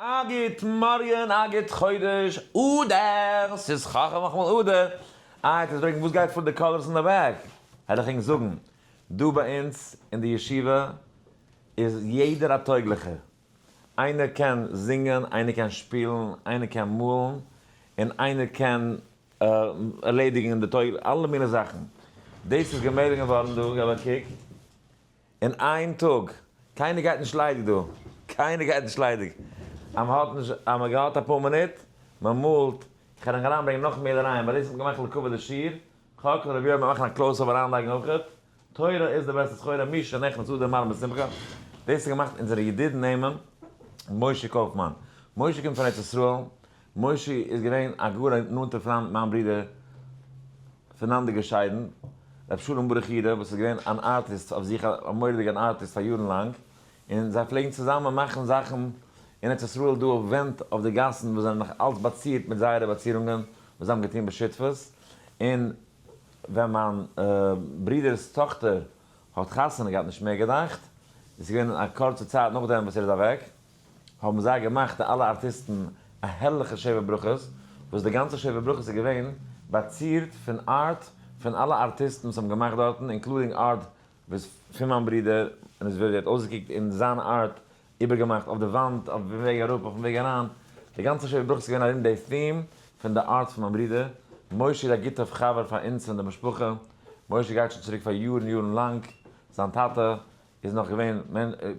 א גוט מארגן, א גוט חודש אדר, ס'איז חכם נאכאמאל אדר, איי עטס פרעגן וואס גייט פאר די colors אין די back, העל איך ענק זאגן, דא ביי אונז אין די ישיבה איז יעדער א טויגליכער, איינער קען זינגען, איינער קען שפילן, איינער קען מאלן, און איינער קען ערלעדיגן די טויג, אלע מיני זאכן, דאס איז געמעלדן געווארן דא, געב א קוק. אין איין טאג, קיינער גייט נישט ליידיג דא, קיינער גייט נישט ליידיג, אז מען האט נישט, אז מען האט אפאר מינוט, מען מאלט, איך קען נאך אריינברענגען נאך מער אריין, ווייל דאס האט מען געמאכט לכבוד די שיעור, חק לרבי יואל, מען מאכן א close up אריינלייגן אויכעט, תורה איז די בעסטע סחורה, מי שנכנס אדר מרבין בשמחה, דאס האט געמאכט אונזערע ידיד נאמן משה קויפמאן, משה קומט פון ארץ ישראל, מושי איז געווען א גאר א נאנטער פריינד מיט מיין ברודער פונאנדערגעשיידן, ר' שלום ברוך יודא, וואס איז געווען אן ארטיסט אויף זיך, א מורא'דיגע אן ארטיסט פאר יארן לאנג, און זיי פלעגן צוזאמען מאכן זאכן אין ארץ ישראל דא אויף ווענט אויף די גאסן וואס זענען נאך אלץ באצירט מיט זייערע באצירונגען וואס זיי האבן געטון בשותפות, און ווען מיין ברודער'ס טאכטער האט חתונה געהאט נישט מער געדאכט, עס איז געווען א קורצע צייט נאכדעם וואס ער איז אוועק, האבן זיי געמאכט די אלע ארטיסטן א הערליכע שבע ברכות, וואס די גאנצע שבע ברכות איז געווען באצירט פון art פון אלע ארטיסטן וואס האבן געמאכט דארטן, including art וואס פון מיין ברודער, און עס ווי האט אויסגעקוקט אין זיין art איבערגעמאכט אויף די וואנט, אויפן וועג אראפ, אויפן וועג אריין, די גאנצע שבע ברכות איז געווען ארום די theme פון די art פון מיין ברודער. משה איז א גוטע חבר פאר אונז פון די משפחה, משה גייט שוין צוריק פאר יארן יארן לאנג, זיין טאטע איז נאך געווען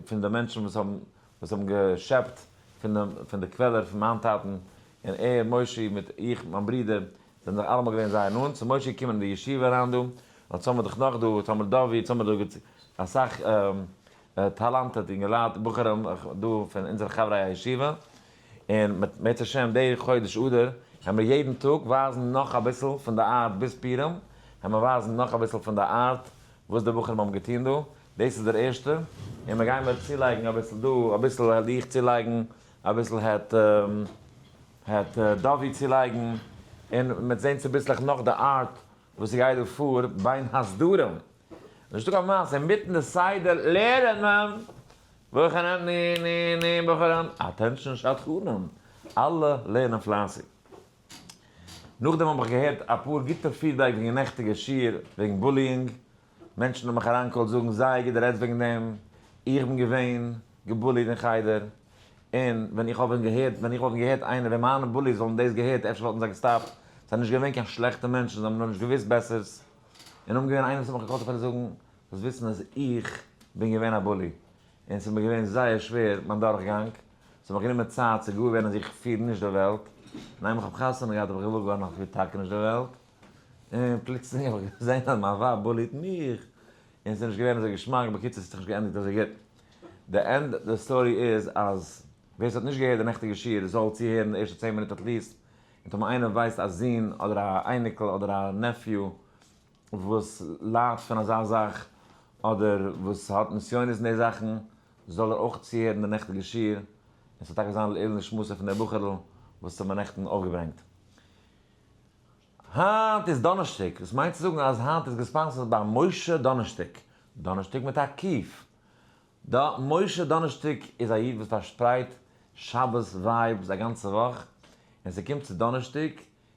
פון די מענטשן וואס האבן וואס האבן געשעפט פון די פון די קוועלער פון מיין טאטן, און ער, מושי, מיט איך, מיין ברודער, זענען זיך אלעמאל געווען זייער נאנט, so מושי איז געקומען אין די ישיבה אריין דא, און האמיר דאך נאך דא, האמיר דוד, האמיר דא אסאך talented אינגעלייט, בחורים דא פון אונזערע חברי הישיבה, און מיט אם ירצה השם די חודש אדר, העמיר יעדן טאג ווייזן נאך אביסל פון די art ביז פורים, העמיר ווייזן נאך אביסל פון די art וואס די בחורים האבן געטון דא, דאס איז דער ערשטע, און מיר גיימיר צולייגן אביסל דא, אביסל העל איך צולייגן, אביסל העט העט דובי צולייגן, און מ'עט זען צוביסלעך נאך די art וואס ס'גייט דא פאר בין הסדרים. נישטא קיין מעשה, אינמיטן די סדר לערנט מען, בחורים ני ני ני בחורים, attention שדכנים, אלע לערנען פלייסיג. נאכדעם האב איך געהערט אפאר גוטע feedback וועגן נעכטיגע שיעור וועגן bullying, מענטשן האבן מיך אריינגעקאלט זאגן זייער גוט די רעדסט וועגן דעם, איך בין געווען געבוליט אין חדר, און ווען איך האב ווען געהערט ווען איך וואלט ווען געהערט איינער ווען מיינע bullies וואלטן דאס געהערט אפשר וואלטן זיי געסטאפט, זיי זענען נישט געווען קיין שלעכטע מענטשן זיי האבן נאר נישט געוואוסט בעסערס, און נאכדעם געווען איינער וואס האט מיך געקאלט אפילו זאגן זאלסט וויסן אז איך בין געווען א bully, און ס'איז מיר געווען זייער שווער מיין דורכגאנג, ס'האט מיך גענומען צייט צו געוואר ווערן אז איך פיר נישט די וועלט, און איינמאל כ'האב חתונה געהאט האב איך געוואר געווארן אז כ'פיר טאקע נישט די וועלט, און פלוצלינג האב איך געזען אז מיין ווייב בוליט מיך, און ס'איז נישט געווען אזוי געשמאק, בקיצור ס'האט זיך נישט געענדיגט אזוי גוט. די end די story איז אז ווער ס'האט נישט געהערט די נעכטיגע שיעור זאל צוהערן די ערשטע צען מינוט at least, און טאמער איינער ווייסט א זון אדער א אייניקל אדער א nephew וואס ליידט פון אזא זאך אדער וואס האט נסיונות אין די זאכן זאל ער אויך צוהערן די נעכטיגע שיעור, און ס'זאל טאקע זיין לעילוי נשמתו פון דער בחור'ל וואס האט מיר נעכטן אויפגעברענגט. היינט איז דאנערשטאג, דאס מיינט צו זאגן אז היינט איז געספאנסערט ביי משה דאנערשטאג, דאנערשטאג מיט א ק'. דא משה דאנערשטאג איז א איד וואס פארשפרייט שבת vibes א גאנצע וואך, און ס'קומט צו דאנערשטאג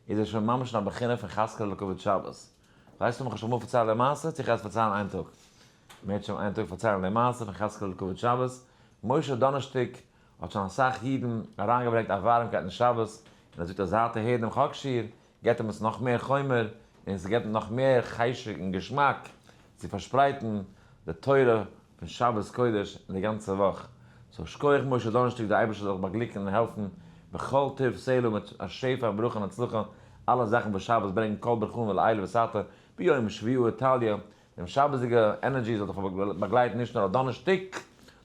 איז ער שוין ממש אין א בחינה פון חזקה לכבוד שבת. ווייסט ווען איך האב שוין אמאל פארציילט די מעשה, צו איך גיי עס פארציילן איין טאג. מ'העט שוין איין טאג פארציילן די מעשה פון חזקה לכבוד שבת. משה דאנערשטאג האט שוין אסאך אידן אריינגעברענגט א ווארעמקייט אין שבת, און ער זאגט אז זייט ער הערט דעם חק שיעור געבט אים עס נאך מער חומר, און ס'געבט אים נאך מער חשק און געשמאק צו פארשפרייטן די תורה פון שבת קודש און די גאנצע וואך. so שכוח משה דאנערשטאג די אייבערשטער זאל דיך באגליקן און העלפן בכל טוב סלה מיט א שפע און ברכה און הצלחה, אלע זאכן וואס שבת ברענגט כל ברכאן ולעילא ותתא ביום שביעאה תליא, דעם שבת'דיגע energy זאל דיך באגלייטן נישט נאר אויף דאנערשטאג,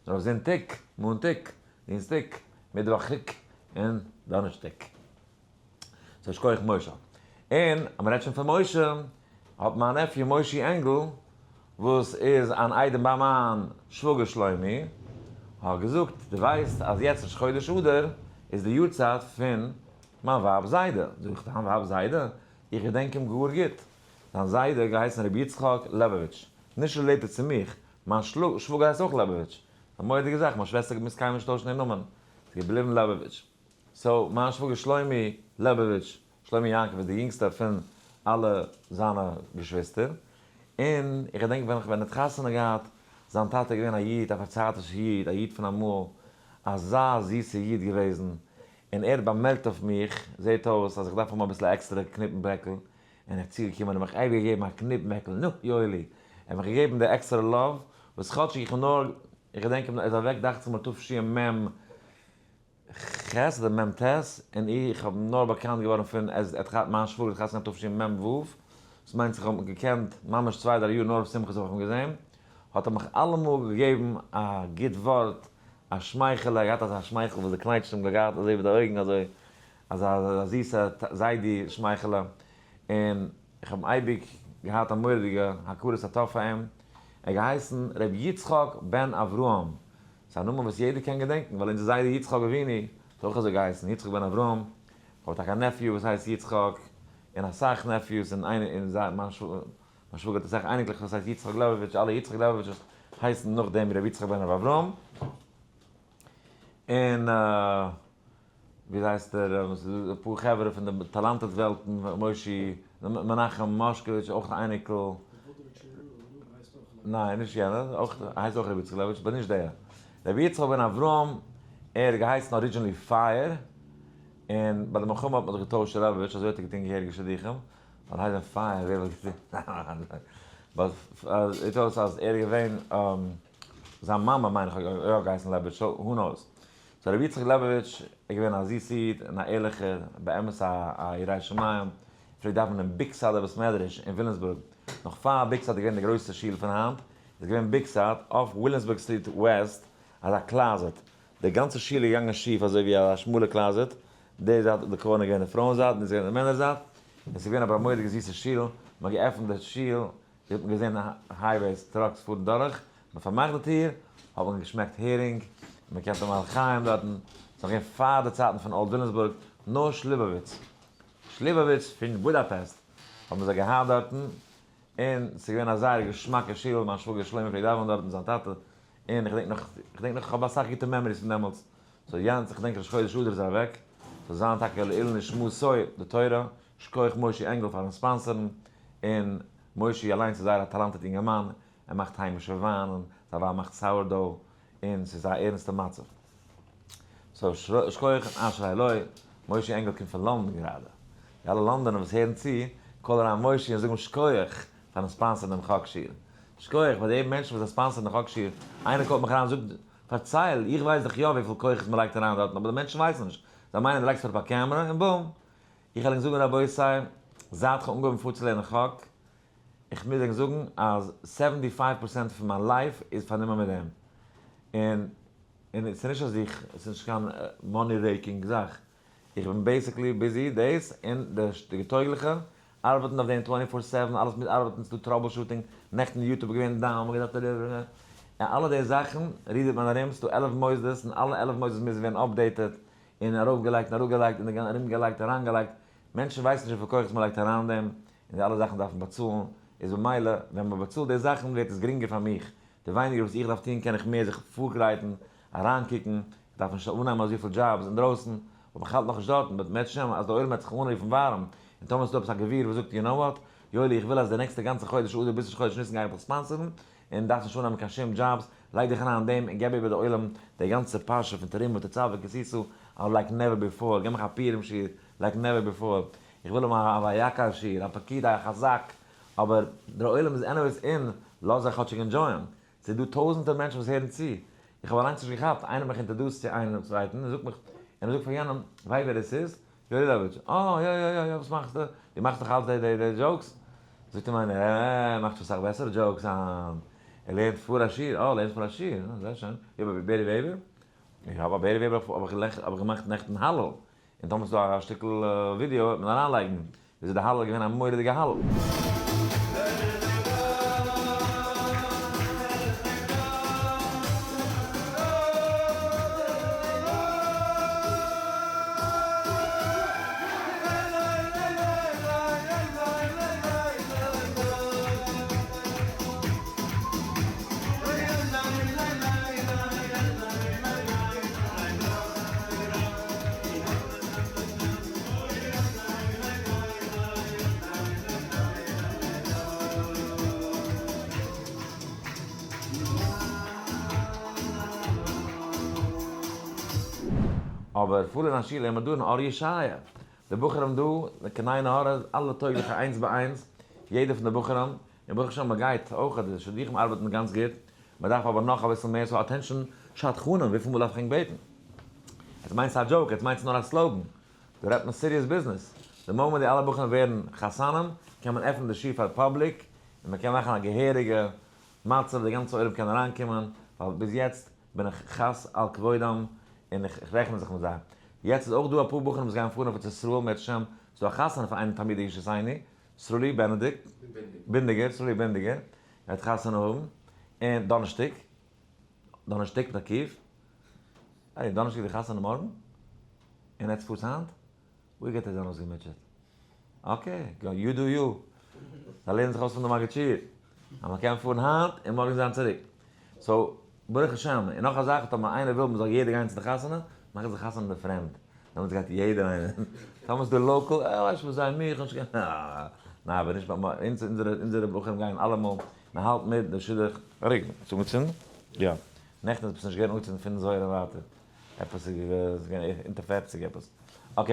נאר אויף זונטאג, מאנטאג, דינסטאג, מיטוואך און דאנערשטאג. so שכוח משה. און אז מ'רעדט שוין פון משה, האט מיין nephew מושי ענגל, וואס איז אן איידעם ביי מיין שוואגער שלומי, האט געזאגט, דו ווייסט אז יעצט ראש חודש אדר איז די יארצייט פון מיין ווייב'ס זיידע. זאג איך, דיין ווייב'ס זיידע? איך געדענק אים גאר גוט. זיין זיידע האט געהייסן רבי יצחק לעבאוויטש. נישט related צו מיך, מיין שוואגער הייסט אויך לעבאוויטש. א מורא'דיגע זאך, מיין שוועסטער מוז קיינמאל נישט טוישן איר נאמען. ס'איז געבליבן לעבאוויטש. So, מיין שוואגער שלומי לעבאוויטש, שלומי יעקב איז די יונגסטער פון אלע זיינע געשוויסטער. און איך געדענק ווען איך ווען ער האט חתונה געהאט, זיין טאטע איז געווען א איד, א פארצייטישע איד, א איד פון אמאל, אזא זיסע איד געוועזן, און ער האט באמערקט אויף מיך, זעט אויס אז איך דארף האבן אביסל עקסטערע קניפן ברעקל, און ער איז צוגעקומען און מיך אייביג געגעבן א קניפ ברעקל, נו, יואלי, ער האט מיך געגעבן די עקסטערע love, וואס כאטשיג איך האב נאר, איך געדענק אים, ער איז אוועק דאכט זיך מיר תשמ ח אדער מ ט, און איך האב נאר באקאנט געווארן פון אז ער האט מיין שוואגער האט חתונה געהאט תשמ ו, דאס מיינט איך האב אים געקענט ממש צוויי דריי יאר נאר אויף שמחות האב איך אים געזען, האט ער מיך אלעמאל געגעבן א גוט ווארט, א שמייכעלע, ער האט געהאט אזא שמייכל וואס די קנייטשן האבן געהאט אזוי ווי די אויגן אזוי, אזא זיסע זיידי שמייכעלע, און איך האב אייביג געהאט א מורא'דיגע הכרת הטוב פאר אים, ער האט געהייסן ר' יצחק בן אברהם, ס'איז א נאמען וואס יעדער קען געדענקן, ווייל אונזער זיידע יצחק אבינו האט אויך אזוי געהייסן, יצחק בן אברהם, איך האב טאקע א nephew וואס הייסט יצחק, און אסאך nephews, און איינער און זיי, מיין שוואגער האט אסאך אייניקלעך וואס הייסט יצחק לעבאוויטש, אלע יצחק לעבאוויטשעס הייסן נאך דעם רבי יצחק בן רבי אברהם, און ווי הייסט ער, ס'איז דא אפאר חברה פון די talented וועלטן, מושי, מנחם מאשקאוויטש, אויך א אייניקל. ניין, נישט יענער, אויך, הייסט אויך רבי יצחק לעבאוויטש, but נישט דער. רבי יצחק בן אברהם, ער האט געהייסן originally פייער, און ביי די מלחמה האט מען זיך געטוישט צו לעבאוויטש, אזוי האט ער געטון געהעריגע שידוכים, ווייל הייסן פייער, ווער וואלט געטון? But זעט אויס אז ער איז געווען, זיין מאמע מיין איך האט יא געהייסן לעבאוויטש, so who knows. So רבי יצחק לעבאוויטש איז געווען א זיסע איד און א ערליכער, באמת א ירא שמים, פלעגט דאווענען אין ביקסאדער בית מדרש אין וויליאמסבורג, נאך פאר ביקסאד איז געווען די גרויסע שול פון היינט, איז געווען ביקסאד אויף וויליאמסבורג Street West, אזא closet, די גאנצע שול איז געגאנגען שיף אזוי ווי א שמאלע closet, די זייט די corner איז געווען די פרויען זייט און דאס איז געווען די מענער זייט, און ס'איז געווען אבער א מורא'דיגע זיסע שול, מ'האט געעפנט די שול, האט מען געזען highways trucks פארן דורך, מען פארמאכט די טיר, האט מען געשמעקט הערינג, מען קען טון לחיים דארטן, ס'איז נאך געווען פאר די צייטן פון old וויליאמסבורג, נאר שליבאוויץ, שליבאוויץ פון בודאפעסט האבן זיי געהאט דארטן, און ס'איז געווען א זייער געשמאקע שול, מיין שוואגער שלמה פלעגט דאווענען דארט מיט זיין טאטע, און איך געדענק נאך, איך געדענק נאך, איך האב אסאך גוטע memories פון דעמאלטס, so יענץ, איך געדענק ראש חודש אדר איז ער אוועק, זאל זיין טאקע לעילוי נשמתו די תורה, שכוח מושי ענגעל פארן ספאנסערן, און מושי אליינס איז זייער א talented אינגערמאן, ער מאכט היימישע וויינען, זיין ווייב מאכט sourdough, און ס'איז א ערנסטע מצב. So שכוח און אשרי לו, מושי ענגעל קומט פון לאנדאן גראדע. די אלע לאנדאנער וואס הערן צו, call אריין מושי און זאג אים שכוח פארן ספאנסערן דעם חק שיעור. שכוח פאר די מענטשן וואס זיי ספאנסערן דעם חק שיעור. איינער call ט מיך אריין און זאגט, פארצייל, איך ווייס דאך יא וויפיל כוחות מ'לייגט אריין דארטן, אבער די מענטשן ווייסן נישט. זיי מיינען דו לייגסט אראפ א קעמרע און boom. איך וועל ענק זאגן רבותי, זייט כ'האב אנגעהויבן פארצולערנען חק, איך מוז ענק זאגן אז 75% פון מיין life איז פארנומען מיט דעם. און און ס'איז נישט אז איך, ס'איז נישט קיין money raking זאך. איך בין basically busy דאס און די געטויגליכע ארבעטן אויף דעם 24/7, אלעס מיט ארבעטן, ס'דא troubleshooting, נעכטן YouTube איז געווען down, מ'האט געדארפט און אלע די זאכן רודערט מען ארום, ס'דא 11 מוסדות און אלע 11 מוסדות מוזן ווערן updated און ארויפגעלייגט און אראפגעלייגט און ארומגעלייגט אריינגעלייגט, מענטשן ווייסן נישט וויפיל כוחות מ'לייגט אריין אין דעם, און די אלע זאכן דארף מען באצאלן, איז במילא ווען מ'באצאלט די זאכן ווערט עס גרינגער פאר מיך, די ווייניגער וואס איך דארף טון קען איך מער זיך פארגרייטן, אריינקוקן, איך דארף נישט אננעמען אזויפיל jobs אינדרויסן, אבער איך האלט נאכנישט דארטן, but מערצעשעם אז די עולם וועט זיך אנרופן ווארעם, און טאמער איז דא עפעס א גביר וואס זאגט you know what, יואלי איך וויל אז די נעקסטע גאנצע חודש אדר ביז ראש חודש ניסן גיי איך דיך ספאנסערן, און דארפסט נישט אננעמען קיין שום jobs, לייג דיך אריין אין דעם און געב איבער די עולם די גאנצע פרשה פון תרומה תצוה כי תשא, like never before, געב מיך א פורים שיעור like never before, איך וויל האבן א ויקהל שיעור, א פקודי, א חזק, אבער דער עולם איז anyways אין, לאז זיי כאטשיג enjoy ען. ס'איז דא טויזענטער מענטשן וואס הערן צו, איך האב אליינס נישט געכאפט, איינער האט מיך introduced צו איינעם צווייטן, און זאגט מיך, און ער זאגט פאר יענעם, ווייסט ווער דאס איז? יואלי לעבאוויטש, אה, יא יא יא יא, וואס מאכסטו? דו מאכסט דאך אלץ די די די jokes? זאגט אים איינער, אה, ער מאכט שוין אסאך בעסערע jokes היינט, ער לערנט פאר א שיעור, אה, לערנסט פאר א שיעור, אה, זייער שיין, יא, ביי בערי וועבער? יא, ביי בערי וועבער האב איך געמאכט נעכטן הלל, און טאמער ס'איז דא א שטיקל ווידיאו וועט מען אריינלייגן וויאזוי די הלל איז געווען א מורא'דיגע הלל. אבער פאר אין א שול איז מען דא אין אור ישעיה. די בחורים דא, קיין עין הרע, אלע טויגליכע איינס ביי איינס, יעדער פון די בחורים, און ברוך השם מען גייט אויך, די שידוכים ארבעטן גאנץ גוט, מען דארף אבער נאך אביסל מער, so attention שדכנים, וויפיל מאל דארף איך ענק בעטן? עטס מיינט ס'איז א joke, עטס מיינט ס'איז נאר א slogan, דא רעדט מען serious business, די מאמענט די אלע בחורים ווערן חתנים, קען מען עפענען די שול פאר public, און מען קען מאכן א געהעריגע מצב, די גאנצע עולם קען אריינקומען, ווייל ביז יעצט בין איך חס על כבודם און איך רעכן זיך מיט זיי. יעצט איז אויך דא אפאר בחורים וואס גייען פארן אויף ארץ ישראל אם ירצה השם, ס'איז דא א חתונה פאר איינעם תלמידי ישעי' סרולי בענעדיקט, בינדיגער, סרולי בינדיגער, גייט חתונה האבן, און דאנערשטאג, דאנערשטאג מיט א קוף, איי דאנערשטאג איז די חתונה מארגן? און עטס פארטס היינט? ווי גייט ער זיין אויסגעמוטשעט? okay, you do you. זיי לערנען זיך אויס פון די מגיד שיעור אז מען קען פארן היינט און מארגן זיין צוריק. so, ברוך השם, און נאך א זאך, טאמער איינער וויל מען זאל יעדער גיין צו די חתונה, מאכן זיי חתונה די פרעמד. דעמאלטס גייט יעדער איינער. טאמער איז די local, אה, ווייסט וואס זיי מיך, נישט קיין, אה, ניין, אבער נישט ביי אונז, אונזערע, אונזערע בחורים גייען אלעמאל, מען האלט מיט די שידוך. רגע, האסט אנגעצינדן? יא. נעכטן איז עפעס נישט געווען אנגעצינדן פון זוהר און ווייטער. עפעס איז געווען אונטער 40 עפעס. okay,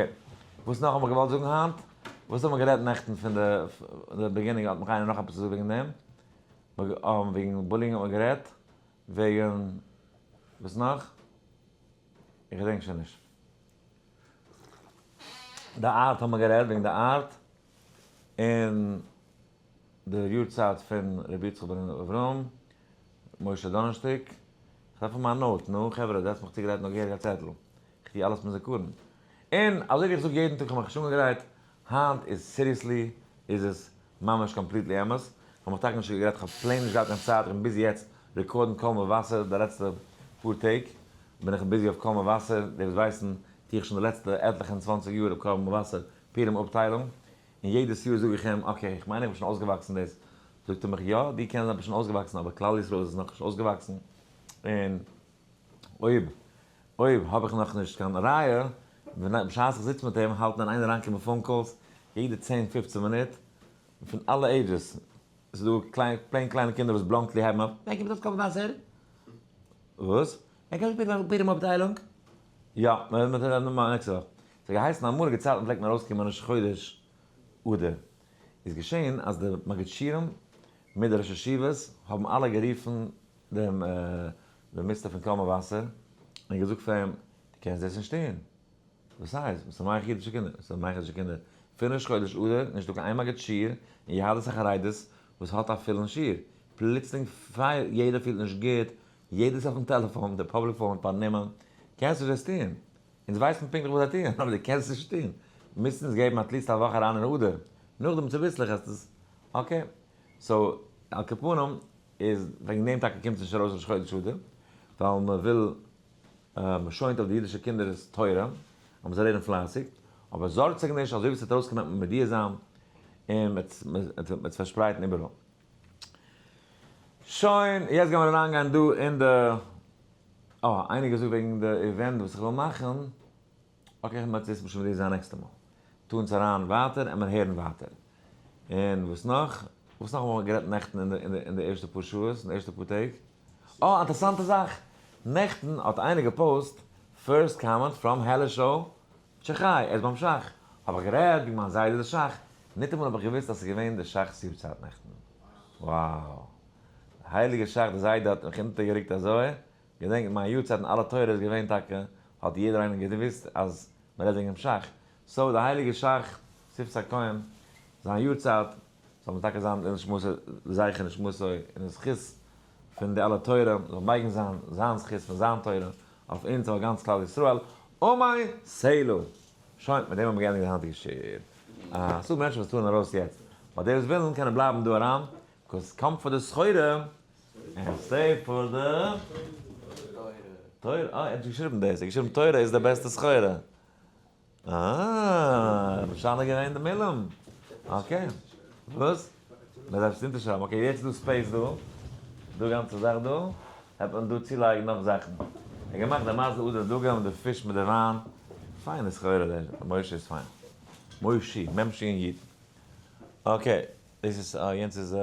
וואס נאך האב איך געוואלט זאגן היינט? וואס האבן מיר גערעדט נעכטן פון די beginning? האט מיך איינער נאך עפעס צו זאגן וועגן דעם? וועגן bullying האט מען גערעדט, וועגן וואס נאך? איך געדענק שוין נישט. די art האבן מיר גערעדט וועגן די art און די יארצייט פון רבי יצחק בן אברהם משה דאנערשטאג. איך דארף האבן א note, נו חברה, דו האסט מיך צוגעגרייט נאר געהעריג א צעטל. איך טו אלעס מיט זכרון. און אזוי ווי איך זאג יעדן טאג, כ'האב מיך שוין אנגעגרייט, היינט איז seriously איז עס ממש completely אמת. כ'האב מיך טאקע נישט געגרייט, כ'האב plain נישט געהאט קיין צייט, איך בין busy יעצט record ן קול מבשר די לעצטע פאר טעג בין איך busy אויף קול מבשר, די וואס ווייסן טו איך שוין די לעצטע עטליכע און צוואנציג יאר אויף קול מבשר פורים אפטיילונג, און יעדעס יאר זאג איך אים okay איך מיין איך בין שוין אויסגעוואקסן דאס, זאגט ער מיך יא דו קענסט זיין ביסט שוין אויסגעוואקסן אבער כלל ישראל איז נאכנישט אויסגעוואקסן, און אויב אויב האב איך נאכנישט קיין ראיה, בשעת איך זיץ מיט אים האלטן אין איין אריינקומען phone calls יעדע צען פופצן מינוט, פון אלע ages, ס'איז דא קליין plain קליינע קינדער וואס bluntly הייבן אויף, ווען קומט אויס קול מבשר? וואס? ווען קומט אויס פורים אפטיילונג? יא, נעקסטע וואך. ס'האט געהייסן אמאליגע צייטן פלעגט מען ארויסקומען ראש חודש אדר. איז געשען אז די מגיד שיעורים מיט די ראש ישיבות האבן אלע גערופן דעם דעם מיסטער פון קול מבשר און געזאגט פאר אים, דו קענסט דאס נישט טון. וואס הייסט? משמח אידישע קינדער? משמח אידישע קינדער? פון ראש חודש אדר נישט דא קיין איין מגיד שיעור אין יהדות החרדית וואס האט א פולן שיעור. פלוצלינג פייער יעדער פילט נישט גוט, יעדער איז אויפן טעלעפאן, די public phone פארנומען, קענסט נישט דאס טון. אונז ווייסן פונקטליך וואס זיי טוען, אבער דו קענסט נישט טון. מוזט אונז געבן at least א וואך אריין אין אדר, נאכדעם צוביסלעך עסט עס, okay. so, על כל פנים, איז וועגן דעם טאקע קומט עס נישט ארויס ראש חודש אדר, ווייל מען וויל, מען שוינט אויף די אידישע קינדער'ס תורה, אז מען זאל לערנען פלייסיג, אבער זארגט זיך נישט, אזוי ווי עס וועט ארויסקומען וועט מען מודיע זיין, און מען וועט עס פארשפרייטן איבעראל. שוין, יעצט גיימיר אריינגיין דא אין די, אה, איינער געזאגט וועגן די event וואס איך וויל מאכן, okay, איך מוז עס שוין מודיע זיין נעקסטע מאל. טו אונז אריין ווייטער און מיר הערן ווייטער. און וואס נאך? וואס נאך האבן מיר גערעדט נעכטן אין די ערשטע פאר שעות, אין די ערשטע פאר טעג? אה, אינטערעסאנטע זאך! נעכטן האט איינער גע post first comment from העלישאו טשעכיי, ער איז ביים שך. האב איך גערעדט ווי מיין זיידע די שך, ניטאמאל האב איך געוואוסט אז ס'איז געווען די שך'ס יארצייט נעכטן. Wow. די הייליגע שך די זיידע האט מיך אונטערגערוקט אזוי, געדענק מיין יארצייט אין אלע תורה איז געווען טאקע, האט יעדער איינער געוואוסט אז מ'רעדט וועגן דעם שך. so די הייליגע שך, שפתי כהן, זיין יארצייט, זאל מען טאקע זיין לנשמתו, לזכר נשמתו, און די זכות פון די אלע תורה, זאל מגין זיין זיין זכות פון זיין תורה אויף אונז אויף גאנץ כלל ישראל, אמן סלה! שוין, מיט דעם האבן מיר געענדיגט די היינטיגע שיעור. אה, ס'דא מענטשן וואס טוען ארויס יעצט, but די וואס ווילן קענען בלייבן דא אריין, because come for די סחורה, and stay for די תורה. אה, ער האט נישט געשריבן דאס, ער האט געשריבן תורה איז די בעסטע סחורה. אה, משנה געווען די מילים. okay. וואס? מען דארף עס אונטערשרייבן. okay, יעצט איז דא space דא. דא גאנצע זאך דא. העט מען דא צולייגן נאך זאכן. ער האט געמאכט די מזל אדר דגה מיט די פיש מיט די וויין. פיינע סחורה דער משה איז פיין. מושי, מ' ש' י'. okay, דאס איז, אה, יענץ איז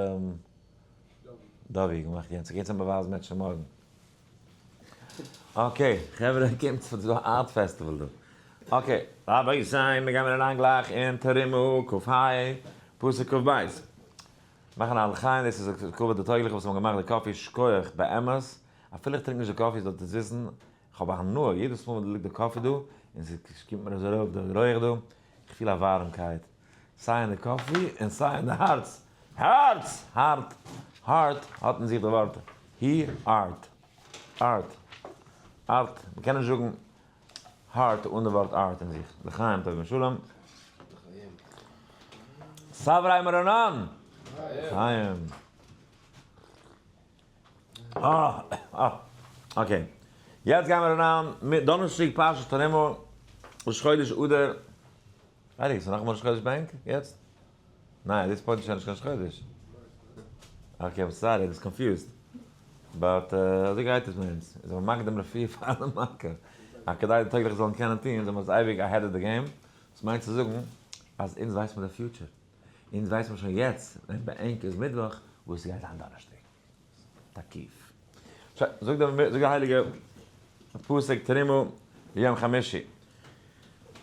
דובי געמאכט יענץ. יענץ האט מען ווייזן מענטשן מארגן. Okay, חברה, קומט, ס'איז דא א art festival דא. Okay, רבותי, מיר גיימיר אריין גלייך אין תרומה כ"ה, פסוק כ"ב. מאכן א לחיים, דאס איז כבוד די טויגליכע וואס האבן געמאכט די coffee, שכוח באמת, אפילו איך טרינק נישט די coffee זאלט איר וויסן, איך האב א הנאה יעדעס מאל ווען ליגט די coffee דא, און ס'קומט מיר אזוי ארויף די רויעך דא, איך פיל א ווארעמקייט, סיי אין די coffee און סיי אין די הארץ, הארץ! heart, heart האט אין זיך די ווארט he art, art, art, מ'קען נישט זאגן heart אן די ווארט art אין זיך, לחיים טוב ושלום. סברי מרנן! לחיים. אה, אה, okay. יעצט גייען מיר אריין מיט דאנערשטאג פרשת תרומה, ראש חודש אדר. ווייל איז נאכאמאל ראש חודש בענק יעצט? ניין, at this point איז שוין נישט קיין ראש חודש. Okay, I'm sorry, I was confused. But אזוי גייט עס מיט אונז. איז מען מקדים רפואה פאר די מכה. אז כדי די טויגליכע זאלן קענען טון, זענען מיר אונז אייביג ahead of the game. דאס מיינט צו זאגן אז אונז ווייסט מען די future. אונז ווייסט מען שוין יעצט, ווען ביי ענק איז מיטוואך, וואס ס'גייט זיין דאנערשטאג. תקיף. שוין, זאגט דער זאגט דער הייליגער פסוק תרומה יום חמישי.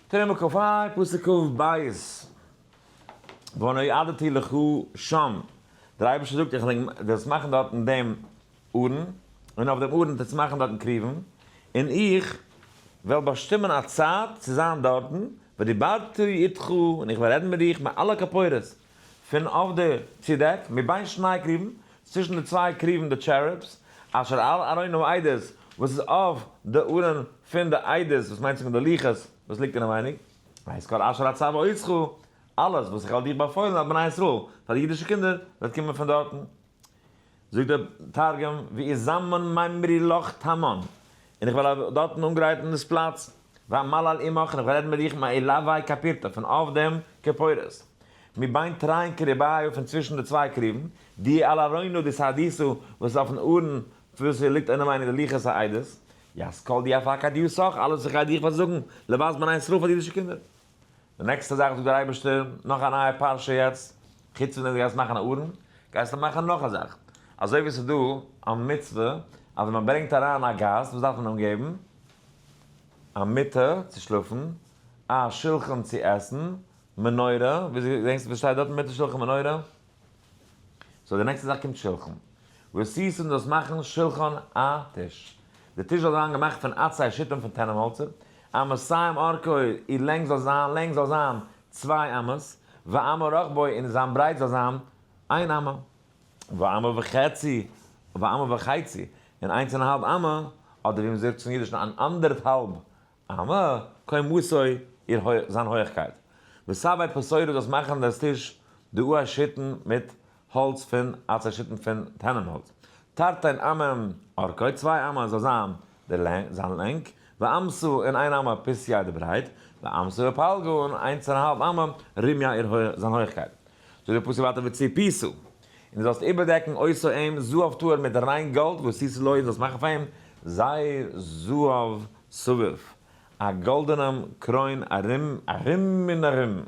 תרומה כ"ה, פסוק כ"ב. ונועדתי לך שם. דער אייבערשטער זאגט איך וועל דאס מאכן דארטן דעם ארון, און אויף דעם ארון טוטס מאכן דארטן כרובים, און איך וועל באשטימען א צייט צו זיין דארטן, ודיברתי איתך, און איך וועל רעדן מיט דיך מעל הכפורת, פון אויף די צודעק, מבין שני כרובים, צווישן די צוויי כרובים די cherubs, אשר על ארון העדות, וואס איז אויף די ארון פון די עדות, וואס מיינט זיך מיט די לוחות וואס ליגט אינעווייניג, ואת כל אשר אצוה אותך, אלעס וואס איך האב דיך באפוילן על בני ישראל, פאר די אידישע קינדער, וועט קומען פון דארטן. זאגט דער תרגום, ואזמן מימרי לך תמן, און איך וועל דארטן אנגרייטן דאס פלאץ, ואמלל עמך, און איך וועל רעדן מיט דיך מעילוי כפורתא, פון אויף דעם כפורת, מבין תרין כרובייא, פון צווישן די צוויי כרובים, די על ארונא דסהדותא, וואס איז אויפן ארון וואס ליגט אינעווייניג די לוחות העדות, ית כל די אפקיד יתך, אלעס איך גיי דיך פארזאגן, לבת בני ישראל פאר די אידישע קינדער. די נעקסטע זאך זאגט דער אייבערשטער, נאך א נייע פרשה יעצט, חוץ פון דעם דו גייסט מאכן א ארון, גייסטו מאכן נאך א זאך. אזוי ווי עס איז דא א מצוה אז ווען מען ברענגט אריין א גאסט, וואס דארף מען אים געבן? א מיטה צו שלאפן, א שולחן צו עסן, מנורה, וויאזוי געדענקסטו וואס שטייט דארט מיטה שולחן מנורה? So די נעקסטע זאך קומט שולחן. ועשית און זאלסט מאכן שולחן א טיש. די טיש זאל זיין געמאכט פון עצי שיטים פון טענענהאלצער, אמתים ארכו, איר לענג זאל זיין לענג זאל זיין צוויי אמות, ואמה רחבו, און זיין ברייט זאל זיין איין אמה. ואמה וחצי, ואמה וחצי, און איינס און א האלב אמה, אדער ווי מען זאגט צום אידישן אן אנדערטהאלב אמה, קומתו, איר זיין הויכקייט. וסבי פתורה זאלסט מאכן דאס טיש דעי שיטים מיט האלץ פון עצי שיטים פון טענענהאלץ. תרתין אמין ארכו, צוויי אמה זאל זיין די לענג, זיין לענג, ואמתא און איין אמה פתיה די ברייט, ואמתא ופלגא און איינס און א האלב אמה רומיה איר זיין הויכקייט. זאגט דער פסוק ווייטער וצפית, און דו זאלסט איבערדעקן אותו אים זהב טהור מיט ריין גאלד, ועשית לו און זאלסט מאכן פאר אים זר זהב סביב, א גאלדענעם קרוין ארום ארום און ארום,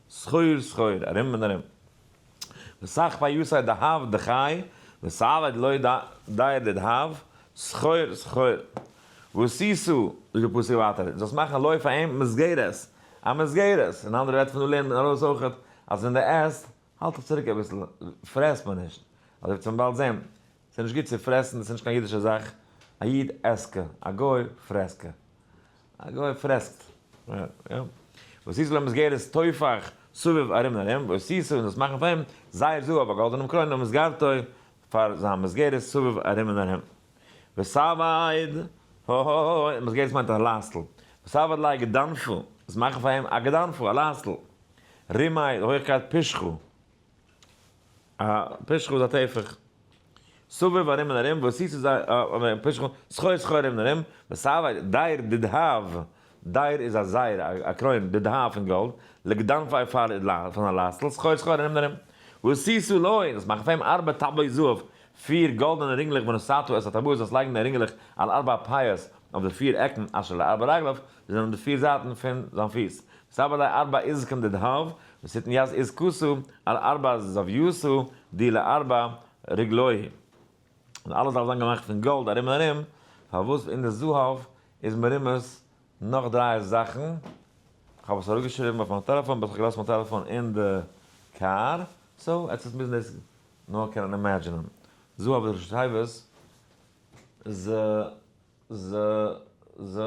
סחור סחור, ארום און ארום. ותכפה יתד דהב דכי, ותעביד לו דר דדהב, סחור סחור. ועשית, זאגט דער פסוק ווייטער, דו זאלסט מאכן לו פאר אים מסגרת, א מסגרת, אין אנדערע ווערטער פון דא לערנט מען ארויס אויכעט, אז ווען דו עסט, האלט דיך צוריק אביסל, פרעס מען נישט, אזוי ווי צום באלד זען, ס'איז נישט גוט צו פרעסן, דאס איז נישט קיין אידישע זאך, א איד עסקע, א גוי פרעסקע. א גוי פרעסט. יא. ועשית לו מסגרת טופח סביב ארום און ארום, ועשית און זאלסט מאכן פאר אים זר זהב א גאלדענעם קרוין למסגרתו פאר זיין מסגרת סביב ארום און ארום. ותעביד, הא מסגרת מיינט א לייסטל. ותעביד לו גדנפא, זאלסט מאכן פאר אים א גדנפא, א לייסטל. רומי, די הויכקייט פשחה. א פשחה איז א טפח. סביב ארום און ארום, ועשית זיי, פשחה, סחור סחור ארום און ארום, ותעביד, דר דדהב, דר איז א זר, א קרוין, דדהב פון גאלד, לגדנפיה פאר פון א לייסטל, סחור סחור ארום און ארום. ועשית לו, דאס מאכן פאר אים ארבע טבעות זהב, פיר גאלדענע רינגלעך ונתתה את הטבעות זאלסט לייגן די רינגלעך על ארבע פיות אויף די פיר עקן אשר לארבע רגליו, זיי זענען די פיר זייטן פון זיין פיס. ותעביד לו ארבע עזקין דדהב, ותתן ית עזקתא על ארבע זויתא די לארבע רגלוהי. און אלעס דארף זיין געמאכט פון גאלד ארום און ארום, פארוואס אין די זהב איז מרומז נאך דריי זאכן. כ'האב עס אראפגעשריבן אויף מיין טעלעפאן, but כ'האב געלאזט מיין טעלעפאן אין די קאר, so עטס וועט מוזן דאס נאר קענען imagine ען. זהב איז ראשי תיבות, ז ז ז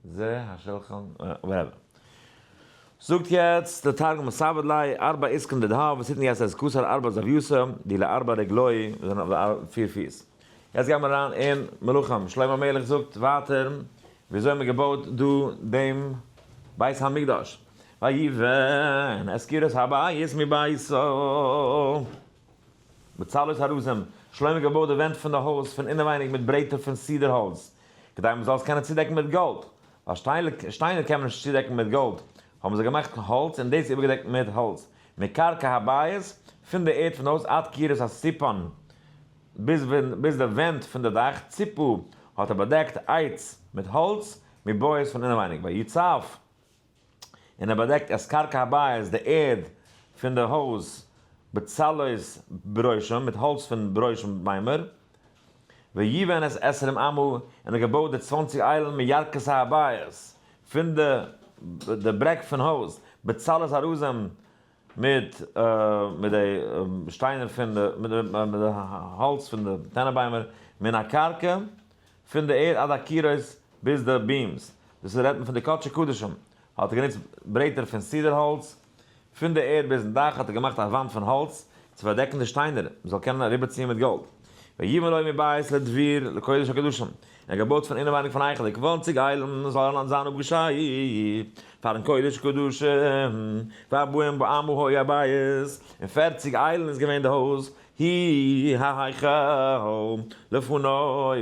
זה השלחן, whatever. זאגט יעצט די תרגום מסבד לי ארבע עסקן דדהב וואס היטן יעצט אז כוסר ארבע זוויוסה די לארבע רגלוי וואס זענען אויף די פיר פיס. יעצט גייען מיר אריין אין מלכים. שלמה המלך זאגט ווייטער וויאזוי מען געבויט דא דעם בית המקדש. ויבן את קירות הבית מביתו בצלעות ארזים, שלמה האט געבויט די ווענט פון די הויז פון אינעווייניג מיט ברעטער פון סידער האלץ, כדי מען זאל עס קענען צודעקן מיט גאלד, ווייל שטיינער קען מען נישט צודעקן מיט גאלד, האבן זיי געמאכט האלץ און דאס איבערגעדעקט מיט האלץ, מקרקע הבית, פון די ערד פון די הויז עד קירות הסיפן, ביז די ווענט פון די דאך, ציפו האט ער באדעקט עץ מיט האלץ, מבית פון אינעווייניג, ויצף. און ער באדעקט את קרקע הבית, די ערד פון די הויז, בצלעות ברושים, מיט האלץ פון ברושים ביימער, ויבן את עשרים אמה, און ער האט געבויט די 20 איילן מירכתי הבית, פון די ברעג פון הויז, בצלעות ארזים, מיט מיט די שטיינער פון די מיט די האלץ פון די טענעביימער, מן הקרקע, פון די ערד עד הקירות ביז די beams, דאס איז רעדט מען פון די קדשי קדשים, האט ער גענוצט ברעטער פון סידער האלץ, פון די ערד ביזן דאך האט ער געמאכט א וואנט פון האלץ, צו פארדעקן די שטיינער, מען זאל קענען אריבערציען מיט גאלד. ויבן לו מבית לדביר לקודש הקדשים, און ער האט געבויט פון אינעווייניג פון היכל די 20 איילן זאלן זיין אפגעשיידט פארן קודש קדשים, וארבעים אמה היה הבית, און 40 איילן איז געווען די הויז, היא ההיכל לפני,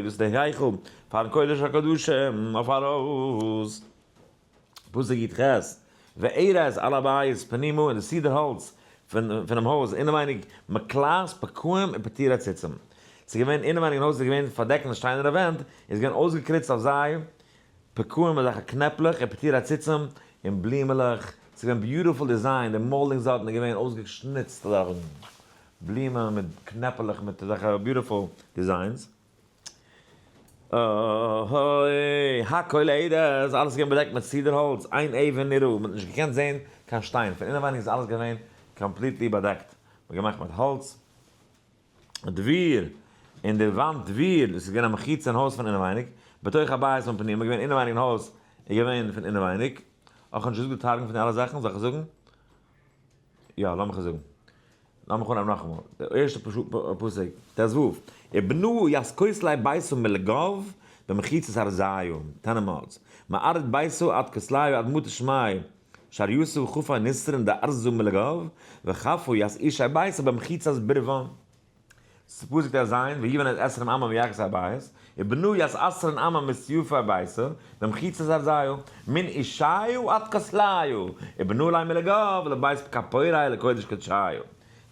דאס איז די היכל פארן קודש הקדשים אויף ארויס. פסוק י"ח, וארז על הבית פנימה און די סידער האלץ פונעם הויז אינעווייניג מקלעת פקעים ופטורי ציצים. ס'איז געווען אינעווייניג אין הויז איז געווען פארדעקט מיט שטיינערנע ווענט, איז געווען אויסגעקריצט אויף זיי פקעים אזעלכע קנעפלעך ופטורי ציצים און בלימעלעך, ס'איז געווען beautiful design, די moldings דארטן איז געווען אויסגעשניצט אזעלכע בלומען מיט קנעפעלעך מיט אזעלכע beautiful designs. אוי, הכל ארז, אלעס איז געווען באדעקט מיט סידער האלץ, אין אבן נראה, מען האט נישט געקענט זען קיין שטיין, פון אינעווייניג איז אלעס געווען completely באדעקט, מען געמאכט מיט האלץ, דביר, און די וואנט דביר, דאס איז געווען א מחיצה אין הויז פון אינעווייניג, בתוך הבית פון פנים, געווען אינעווייניג אין הויז, איז געווען פון אינעווייניג, אויך נישט געזאגט די תרגום פון די אלע זאכן, זאל איך זאגן? יא, לאמיך עס זאגן. לאמיך אנהייבן נאכאמאל. די ערשטע פסוק, ט"ו, ובנה את כותלי ביתו מלגו במחיצות ארזים, טענעמאלס, מארית ביתו עד כותליו עד מטה שמי שריותו חפי נסרין דארזו מלגו, וחפו את אישי ביתו במחיצות ברבן. פסוק ט"ז, ויבן את עשרים אמה מירכתי הבית, ובנה את עשרין אמה מסייפי ביתו, במחיצות ארזים, מן אישיו עד כותליו, ובנה ליה מלגו לבית כפורי לקודש קדשיו.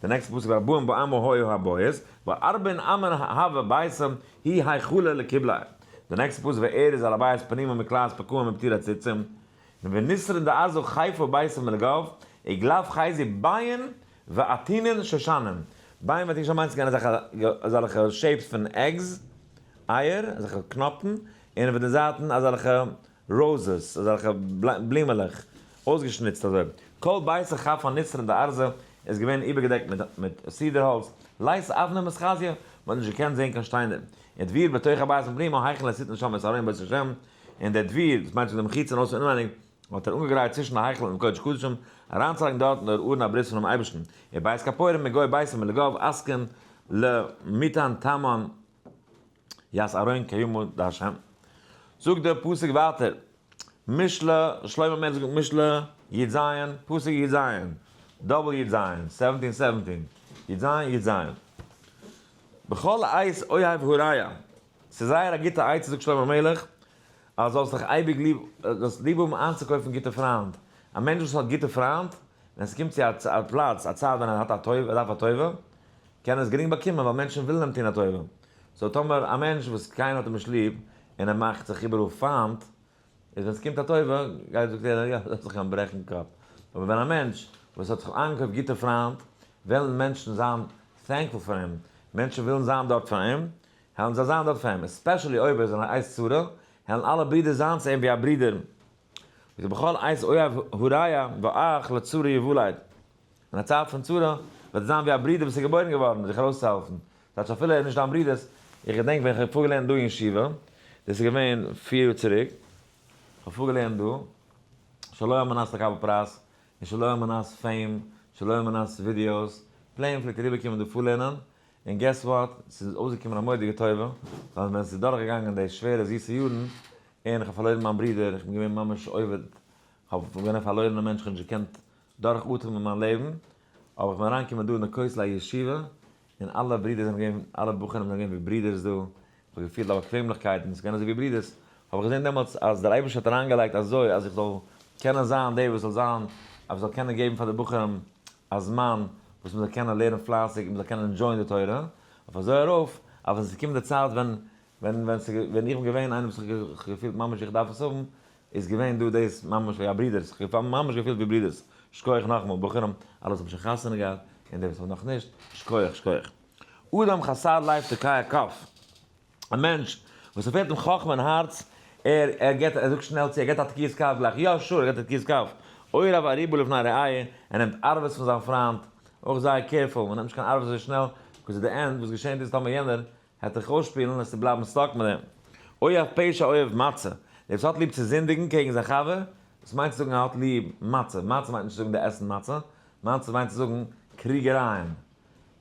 די נעקסטע פסוק וארבעים באמה היה הבית, וארבעין אמה הוה ביתו היא היכלא לקיבליה. די נעקסטע פסוק וארז על הבית פנימה מקלעת פקעים ופטורי ציצים, ונסרין דארזו חיפה ביתו מלגו, וגלף חזי ביין ואתינין שושנים. ביין ואתינין שושנים מיינט ס'געווען אזעלכע shapes פון eggs, אייער, אזעלכע קנאפן, און אויף די זייטן אזעלכע roses, אזעלכע בלימעלעך, אויסגעשניצט אזוי. כל ביתו חפו נסרין דארזא איז געווען איבערגעדעקט מיט סידער האלץ, לית אבנא מתחזיא, מ'האט נישט געקענט זען קיין שטיינער. און דביר בתוך הבית מפנימה היכן ליתין שם את ארון בית השם, און דער דביר, דאס מיינט פון די מחיצה און אויס אינעווייניג, האט ער אנגעגרייט צווישן די היכל און קודש קדשים, אריינצולייגן דארטן דער ארון הברית פונעם אייבערשטן, און בית כפורים מגו ביתו מלגו אסקן למיתן תמן ית ארון קיימו דהשם. זאגט דער פסוק ווייטער, משלי, שלמה המלך זאגט משלי י"ז, פסוק י"ז, double י"ז, seventeen seventeen, י"ז י"ז, בכל עת אוהב הרע, ס'איז זייער א גוטע עצה זאגט שלמה המלך, אז זאלסט דיך אייביג ליב, זאלסט ליב האבן איינצוקויפן גוטע פריינד. א מענטש וואס האט גוטע פריינד, ווען ס'קומט צו א פלאץ, א צייט ווען ער האט א טובה, ער דארף א טובה, קען ער עס גרינג באקומען ווייל מענטשן ווילן אים טון א טובה. so טאמער א מענטש וואס קיינער האט אים נישט ליב, און ער מאכט זיך איבעראל פיינט, איז ווען ס'קומט א טובה, גייט זאגט יעדער, יא, זאלסט זיך קיין ברעכן קאפ. אבער ווען א מענטש וואס האט זיך איינגעקויפט גוטע פריינד, וועלן מענטשן זיין thankful פאר אים, מענטשן ווילן זיין דארט פאר אים, העלן זיי זיין דארט פאר אים, especially אויב ער איז אין א עת צרה, העלן אלע ברידער זיין צו אים ווי א ברודער. ובכל עת אויב הרע ואח לצרה יולד. אין א צייט פון צרה וועט ער זיין ווי א ברודער וואס איז געבוירן געווארן זיך ארויסצוהעלפן. טייטש אפילו ער איז נישט דיין ברודערס. איך געדענק ווען איך האב פארגעלערנט דא אין ישיבה, דאס איז געווען 4 יאר צוריק, איך האב פארגעלערנט דא, שלא על מנת לקבל פרס, און שלא על מנת fame, שלא על מנת ווידיאוס, plain פלעגט אריבערקומען דא פארלערנען, און guess what, ס'איז אויסגעקומען א מורא'דיגע טובה, ווייל ווען ס'איז דורכגעגאנגען די שווערע זיסע יארן, און איך האב פארלוירן מיין ברודער, איך בין געווען ממש אובד, איך האב געווען א פארלוירענער מענטש, איך האב נישט געקענט דורכאטעמען מיין לעבן, אבער איך בין אריינגעקומען דא אין די כותל הישיבה, און אלע ברידער זענען געווען, אלע בחורים זענען געווען ווי ברידערס דא, איך האב געפילט א באקוועמליכקייט און עס איז געווען אזוי ווי ברידערס, האב איך געזען דעמאלטס אז דער אייבערשטער האט אריינגעלייגט אזוי אז איך זאל קענען זיין דער וואס זאל זיין, אז איך זאל קענען געבן פאר די בחורים א זמן וואס מען זאל קענען לערנען פלייסיג און מען זאל קענען enjoy ען די תורה, אויף אזוי ארויף אז ווען ס'קומט די צייט ווען ווען ווען ווען איך בין געווען איינער וואס איך געפילט ממש איך דארף עס האבן, איז געווען דא דאס ממש ווי א ברודערס, איך האב ממש געפילט ווי ברודערס, שכוח נאכאמאל בחורים, אלע וואס האבן שוין חתונה געהאט, און די וואס האבן נאכנישט, שכוח שכוח. אדם חסר לב תוקע כף, א מענטש וואס ס'פעלט אים חכמה אין הארץ, ער ער געט ער זאגט שנעל צו ער געט א תקיעת כף גלייך, יא sure ער געט א תקיעת כף, עורב ארובה לפני רעהו, ער נעמט ערבות פון זיין פריינט, אויך זייער careful, מען נעמט נישט קיין ערבות אזוי שנעל, because at the end וואס געשענט איז טאמער יענער העט דיך אויסשפילן וועסטו בלייבן stuck מיט דעם. אוהב פשע אוהב מצה. דער וואס האט ליב צו זינדיגן קעגן זיין חבר, דאס מיינט צו זאגן ער האט ליב מצה. מצה מיינט נישט צו זאגן די עסן מצה. מצה מיינט צו זאגן קריגערייען.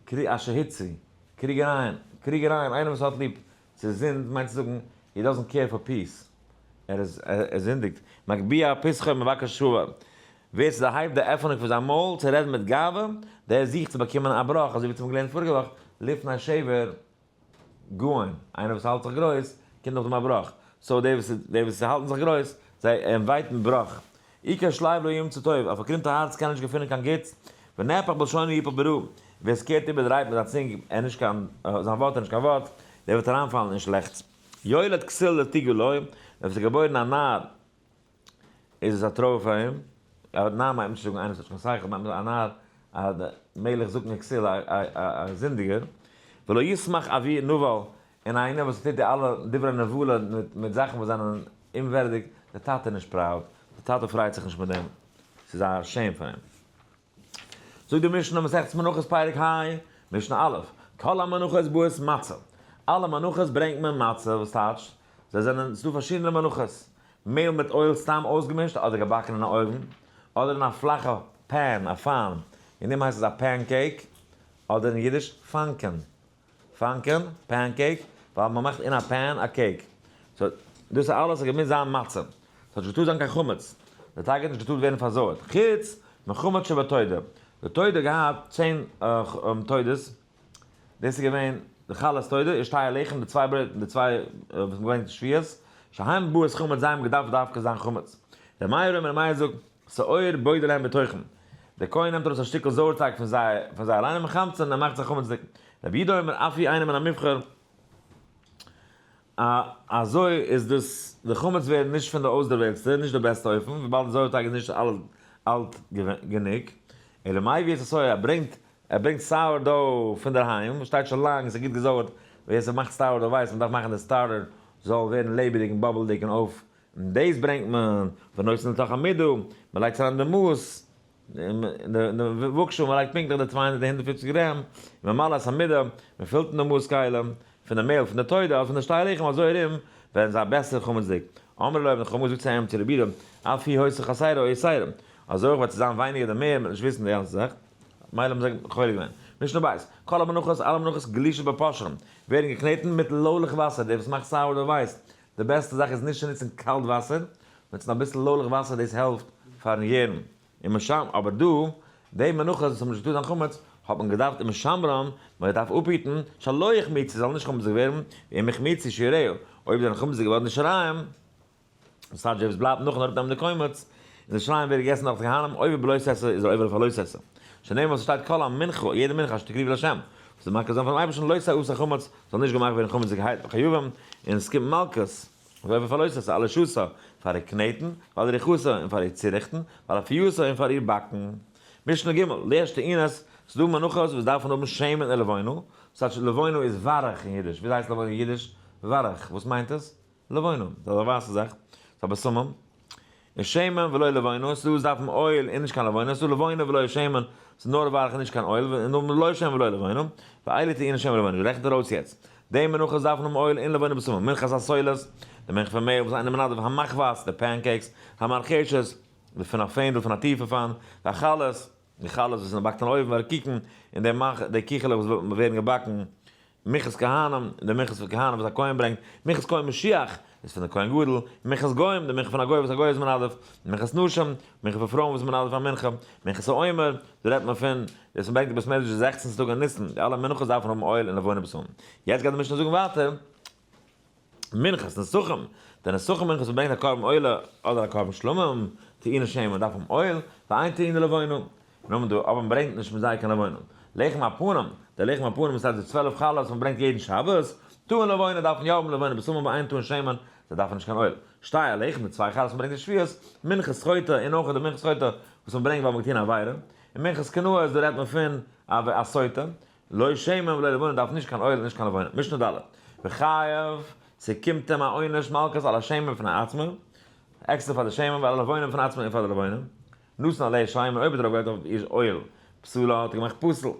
קרי אשר היצרי. קריגערייען. קריגערייען. איינער וואס האט ליב צו זינד מיינט צו זאגן he doesn't care for peace. ער איז ער זינדיגט. מגביה פתחו מבקש שבר. ווער ס'דערהייבט די עפענונג פון זיין מויל צו רעדן מיט גאווה, דער זוכט צו באקומען א בראך, אזוי ווי אונז האבן געלערנט פאריגע וואך, לפני שבר גאון, איינער וואס האלט זיך גרויס, קומט נאכדעם א בראך, so די וואס די וואס האלטן זיך גרויס, זיי invite ן בראך. עיקש לב לא ימצא טוב, א פארקרומטע הארץ קען נישט געפינען קיין גוטס, ונהפך בלשונו יפול ברעה, ווער ס'קערט איבער דרייט מיט זיין צונג, ער נישט קיין, זיין ווארט איז נישט קיין ווארט, דער וועט אריינפאלן אין שלעכטס. יולד כסיל לתוגה לו, ווען ס'איז געבוירן א נאר, איז עס א טרויער פאר אים? א נאר מיינט נישט צו זאגן איינער וואס האט נישט קיין שכל, מיינט א נאר א מלך זקן וכסיל א זינדיגער, ולא ישמח אבי נבל, און איינער וואס טוט די אלע דברי נבלה מיט זאכן וואס זענען אומווערדיג, דער טאטע איז נישט proud, דער טאטע פרייט זיך נישט מיט דעם, ס'איז א shame פאר אים. זאגט די משנה מסכת מנחות פרק ה, משנה א', כל המנחות באות מצה, אלע מנחות ברענגט מען מצה, וואס טייטש? זיי זענען, ס'דא פארשידענע מנחות, מעהל מיט oil סתם אויסגעמישט אדער געבאקן אין א אויוון, אדער אין א פלאכע pan, א פאן, אין דעם הייסט עס א pancake, אדער אין אידיש פאנקען. פאנקען, pancake, ווייל מען מאכט אין א pan א cake. so, דאס איז אלעס האט געמוזט זיין מצה. ס'האט נישט געטארט זיין קיין חמץ. די טייג האט נישט געטארט ווערן פארזויערט. חוץ מחמץ שבתודה. די תודה האט געהאט 10 תודות. דאס איז געווען די חלות תודה, ושתי הלחם, די צוויי ברויט, די צוויי וואס מ'האט געברענגט שבועות. שהן באות חמץ, זיי האבן געדארפט דווקא זיין חמץ. ר' מאיר אומר, ר' מאיר זאגט, שאור בודה להם בתוכם. דער כהן נעמט ארויס א שטיקל זויערטייג פון זיי, פון זיי אליין ומחמצן, און ער מאכט זיי חמצ'דיג. רבי יהודה אומר, אף היא אינה מן המובחר. א אזוי איז דאס, די חמץ ווערן נישט פון די אויסדערוועלטסטע, נישט די בעסטע אופן, וויבאלד די זויערטייג איז נישט אלט גענוג. אלא מביא את השאור, ער ברענגט, ער ברענגט sour dough פון דערהיים, וואס שטייט שוין לאנג, עס איז גוט געזויערט, ווער ס'מאכט sour dough ווייסט, מ'דארף מאכן די starter זאל ווערן לעבעדיג און bubble דיג און אויף און דאס ברענגט מען, ונותן לתוך המידה, מען לייגט עס אריין אין די מאס, אין די וואגשאל, מען לייגט פונקטליך די 200 150 גרעם, וממלא את המידה, מען פילט אין די מאס כלים, פון די מעהל, פון די תודה, אדער פון די שתי הלחם, אזוי ארום, ווערן זיי בעסער חמצ'דיג. אמרו לו, ווען חמור זאגט צו אים, צו רבי יהודה, אף היא היתה חסרה או יתירה, אזוי אויך וועט עס זיין ווייניגער אדער מער, מען וועט נישט וויסן די גאנצע זאך. מילא האבן זיי חולק געווען. משנה בית, כל המנחות, אלע מנחות גלושות בפושרין, ווערן געקנעטן מיט לוילעך וואסער, דער וואס מאכט sourdough ווייסט, די בעסטע זאך איז נישט צו נוצן קאלט וואסער, נוצן אביסל לוילעך וואסער דאס העלפט פארן יערן. און משם, אבער דא, די מנחות וואס האבן נישט געטארט זיין חמץ, האט מען געדארפט ומשמרן, מען האט געדארפט אפהיטן, שלא יחמיצו, זאלן נישט חמצ'דיג ווערן, ואם החמיצו שיריה, אויב זענען חמצ'דיג געווארן די שיריים, דאס הייסט וואס בלייבט נאכן אראפנעמען די קומץ, און די שיריים ווערט געגעסן דורך די כהנים, עובר בלא תעשה איז ער עובר אויף א לא תעשה. שנאמר וואס עס שטייט כל המנחה, יעדע מנחה אשר תקריבו לה', וואס איז מקריב זיין פארן אייבערשטן לא תעשה חמץ, זאל נישט געמאכט ווערן חמצ'דיגערהייט וחייבים, און עס קומט מלקות, ועובר אויף א לא תעשה, על לשתה, פאר איר קנעטן, ועל עריכתה, און פאר איר צוריכטן, ועל אפייתה, און פאר איר באקן. משנה ג', ליש טעינות, ס'דא מנחות וואס דארפן האבן שמן ולבונה, ס'טייטש לבונה איז ווארך אין אידיש, וויאזוי הייסט לבונה אין אידיש? ווארך, וואס מיינט עס? לבונה, ס'איז א ווייסע זאך, ס'איז א בשמים. און שמן ולא לבונה, ס'איז דא וואס דארפן oil און נישט קיין לבונה, ס'איז דא לבונה ולא שמן, ס'איז נאר ווארך און נישט קיין oil, און נאר לא שמן ולא לבונה, ואלו טעונין שמן ולבונה, רעכנט ער אויס יעצט. די מנחות דארפן האבן oil און לבונה בשמים, מנחת הסולת, די מנחה פון מעהל וואס איינער מנדב, המחבת, די pancakes, המרחשת, די פון א פענדל פון א טיפע פאן, והחלות, די חלות וואס מען באקט אין אויוון, והרקיקין, און די מאכ די קיכעלעך וואס ווערן געבאקן, מנחת כהנים, די מנחת פון כהנים וואס א כהן ברענגט, מנחת כהן משיח, איז פון די כהן גדול, מנחת גוים, די מנחה פון א גוי וואס א גוי איז מנדב, מנחת נשים, מנחה פון פרויען וואס איז מנדב פאר מנחה, מנחת העומר, דא רעדט מען פון דאס מען ברענגט אין בית מדרש די זעכצנסטע טאג אין ניסן, די אלע מנחות דארפן האבן oil און לבונה בשמים. יעצט גייט די משנה זאגן ווייטער, מנחת נסכים, די נסכים מנחה וואס מען ברענגט א קרבן עולה אדער א קרבן שלמים, טעונה שמן דארף האבן oil, ואין טעונה לבונה. נאמען דא, אבער מען ברענגט נישט מיט זיי קיין לבונה. לחם הפנים, די לחם הפנים איז טייטש די 12 חלות וואס מען ברענגט יעדן שבת, טעון לבונה דארפן יא האבן לבונה בשמים ואין טעון שמן, זיי דארפן נישט קיין oil. שתי הלחם, די צוויי חלות וואס מען ברענגט אין שבועות, מנחת חוטא און אויך די מנחת חוטא וואס מען ברענגט ווייל מען האט געטון עבירה, און מנחת קנאה איז דא רעדט מען פון א סוטה, לא שמן ולא לבונה דארף נישט קיין oil און נישט קיין לבונה. משנה ד'. וחייב, ס'קומט אים א עונש מלקות על השמן בפני עצמו, עקסטער פאר די שמן ועל הלבונה בפני עצמו און פאר די לבונה. נתן עליה שמן אויב האט ער ארויפגעלייגט אויף איר oil פסלה האט ער געמאכט פסול.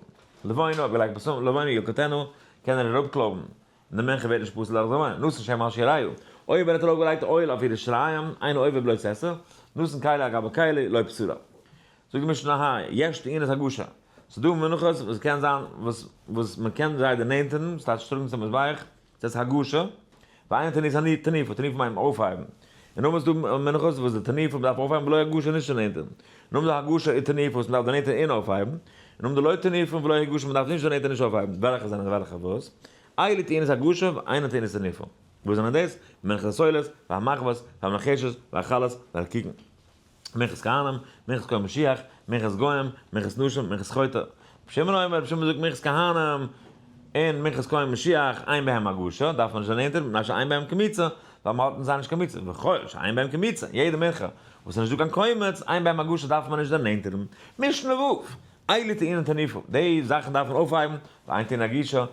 לבונה אויב געלייגט בשמים לבונה ילקטנה קען ער אראפקלויבן און די מנחה ווערט נישט פסול דורך די לבונה. נתן שמן על שיריה אויב ער האט ארויפגעלייגט oil אויף אירע שיריים אינו עובר בלא תעשה. נתן כלי על גבי כלי לא פסלה. זאגט די משנה ה יש טעונות הגשה. ס'איז דא מנחות וואס קען זיין וואס וואס מ'קען זיי דערנענטערן, ס'טייטש טראגן צום מזבח, ס'הייסט הגשה, ואין טעונות תנופה, תנופה מיינט אויפהייבן. און נאכדעם איז דא מנחות וואס די תנופה מ'דארף אויפהייבן בלא הגשה נישט דערנענטערן. נאכדעם איז דא הגשה און תנופה וואס מ'דארף דערנענטערן און אויפהייבן. און נאכדעם די לא תנופה ולא הגשה מ'דארף נישט דערנענטערן נישט אויפהייבן. וועלכע זענען וועלכע וואס? אלו טעונות הגשה ואין טעונות תנופה. וואס זענען דאס? מנחת הסולת, והמחבת, והמרחשת, והחלות, והרקיקין. מנחת כהנים, מנחת כהן משיח, מנחת גוים, מנחת נשים, מנחת חוטא. רבי שמעון אומר, רבי שמעון זאגט מנחת כהנים און מנחת כהן משיח, אין בהם הגשה, דארף מען נישט דערנענטערן, מפני שאין בהם קמיצה, ווייל מען האט אין זיי נישט קיין מיצה, וכל שאין בהם קמיצה, יעדע מנחה וואס איז נישט דא קיין קומץ, אין בהם הגשה דארף מען נישט דערנענטערן. משנה ו', אלו טעונין תנופה, די זאכן דארף מען אויפהייבן, ואין טעונין הגישה,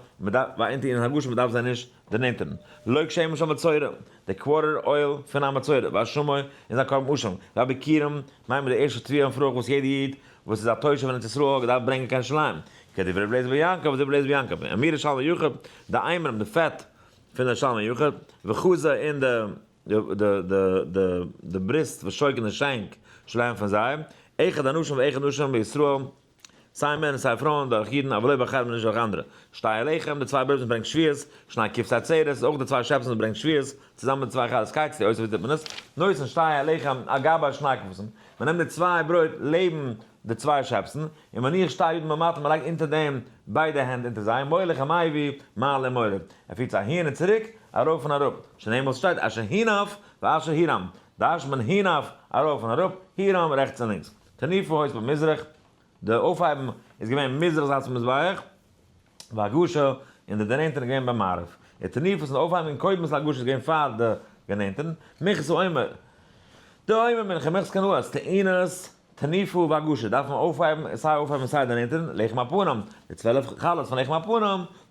ואין טעונין הגשה, מען דארף זיי נישט דערנענטערן. לוג שמן של מצורע, די quarter oil פון א מצורע, ואשמו און זיין קרבן אשם, והביכורים, מיינט מען די ערשטע תבואה און פרוכט וואס יעדע איד וואס איז א תושב אין ארץ ישראל האט געדארפט ברענגען קיין ירושלים, כדברי רבי אליעזר בן יעקב ודברי אליעזר בן יעקב, אימורי שלמי יחיד, די אימורים, די פעט פון די שלמי יחיד, וחזה און די בריסט ושוק און די שענק שלהם פון זיי, אחד אנשים ואחד נשים בישראל, סיי מענער סיי פרויען, דורך אידן, אבל לא באחרים נישט דורך אנדערע. שתי הלחם, די צוויי ברויט וואס ברענגט שבועות, שני כבשי עצרת, אויך די צוויי שעפסן וואס ברענגט שבועות, צוזאמען מיט די צוויי חלות כיצד עושה ווי טוט מען עס, נותן שתי הלחם על גבי שני כבשים, מען נעמט די צוויי ברויט לעבן די צוויי שעפסן, און מניח שתי ידים למטה מען לייגט אונטער דעם ביידע הענט אונטער זיי, מוליך ומביא, מעלה ומוריד, ער פירט זיי אהין און צוריק, ארויף און אראפ, שנאמר ס'שטייט אשר הונף ואשר הורם, דרש'נט מען הונף, ארויף און אראפ, הורם, רעכטס און לינקס. תנופה היתה במזרח, די אויפהייבן איז געווען מזרח זייט צום מזבח, והגשה און די דערנענטערן איז געווען ביי מערב. די תנופות און די אויפהייבן און קודמות להגשה איז געווען פאר די גענענטערן. מנחת העומר, די עומר מנחה, מנחת קנאות, טעינת, תנופה והגשה, דארף מען אויפהייבן, סיי אויפהייבן סיי דערנענטערן, לחם הפנים, די 12 חלות פון לחם הפנים,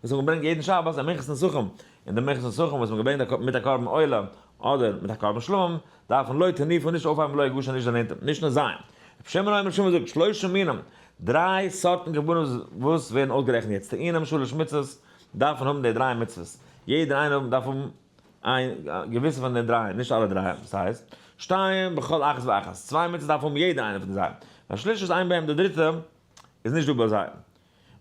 וואס מען ברענגט יעדן שבת, און מנחת נסכים, און די מנחת נסכים וואס מען געברענגט מיט א קרבן עולה, אדער מיט א קרבן שלמים, דארף מען לא תנופה נישט אויפהייבן ולא הגשה נישט דערנענטערן, משנה ז'. רבי שמעון אומר רבי שמעון זאגט, שלושה מינים, דריי סארטן קרבנות וואס ווערן אויסגערעכנט יעצט, טעונים שלש מצוות, דארפן האבן די דריי מצוות, יעדער איינער דארף האבן איין געוויסע פון די דריי, נישט אלע דריי, דאס הייסט, שתיים בכל אחת ואחת, צוויי מצוות דארף האבן יעדער איינער פון די זיי, והשלישית אין בהם, די דריטע איז נישט דא ביי זיי.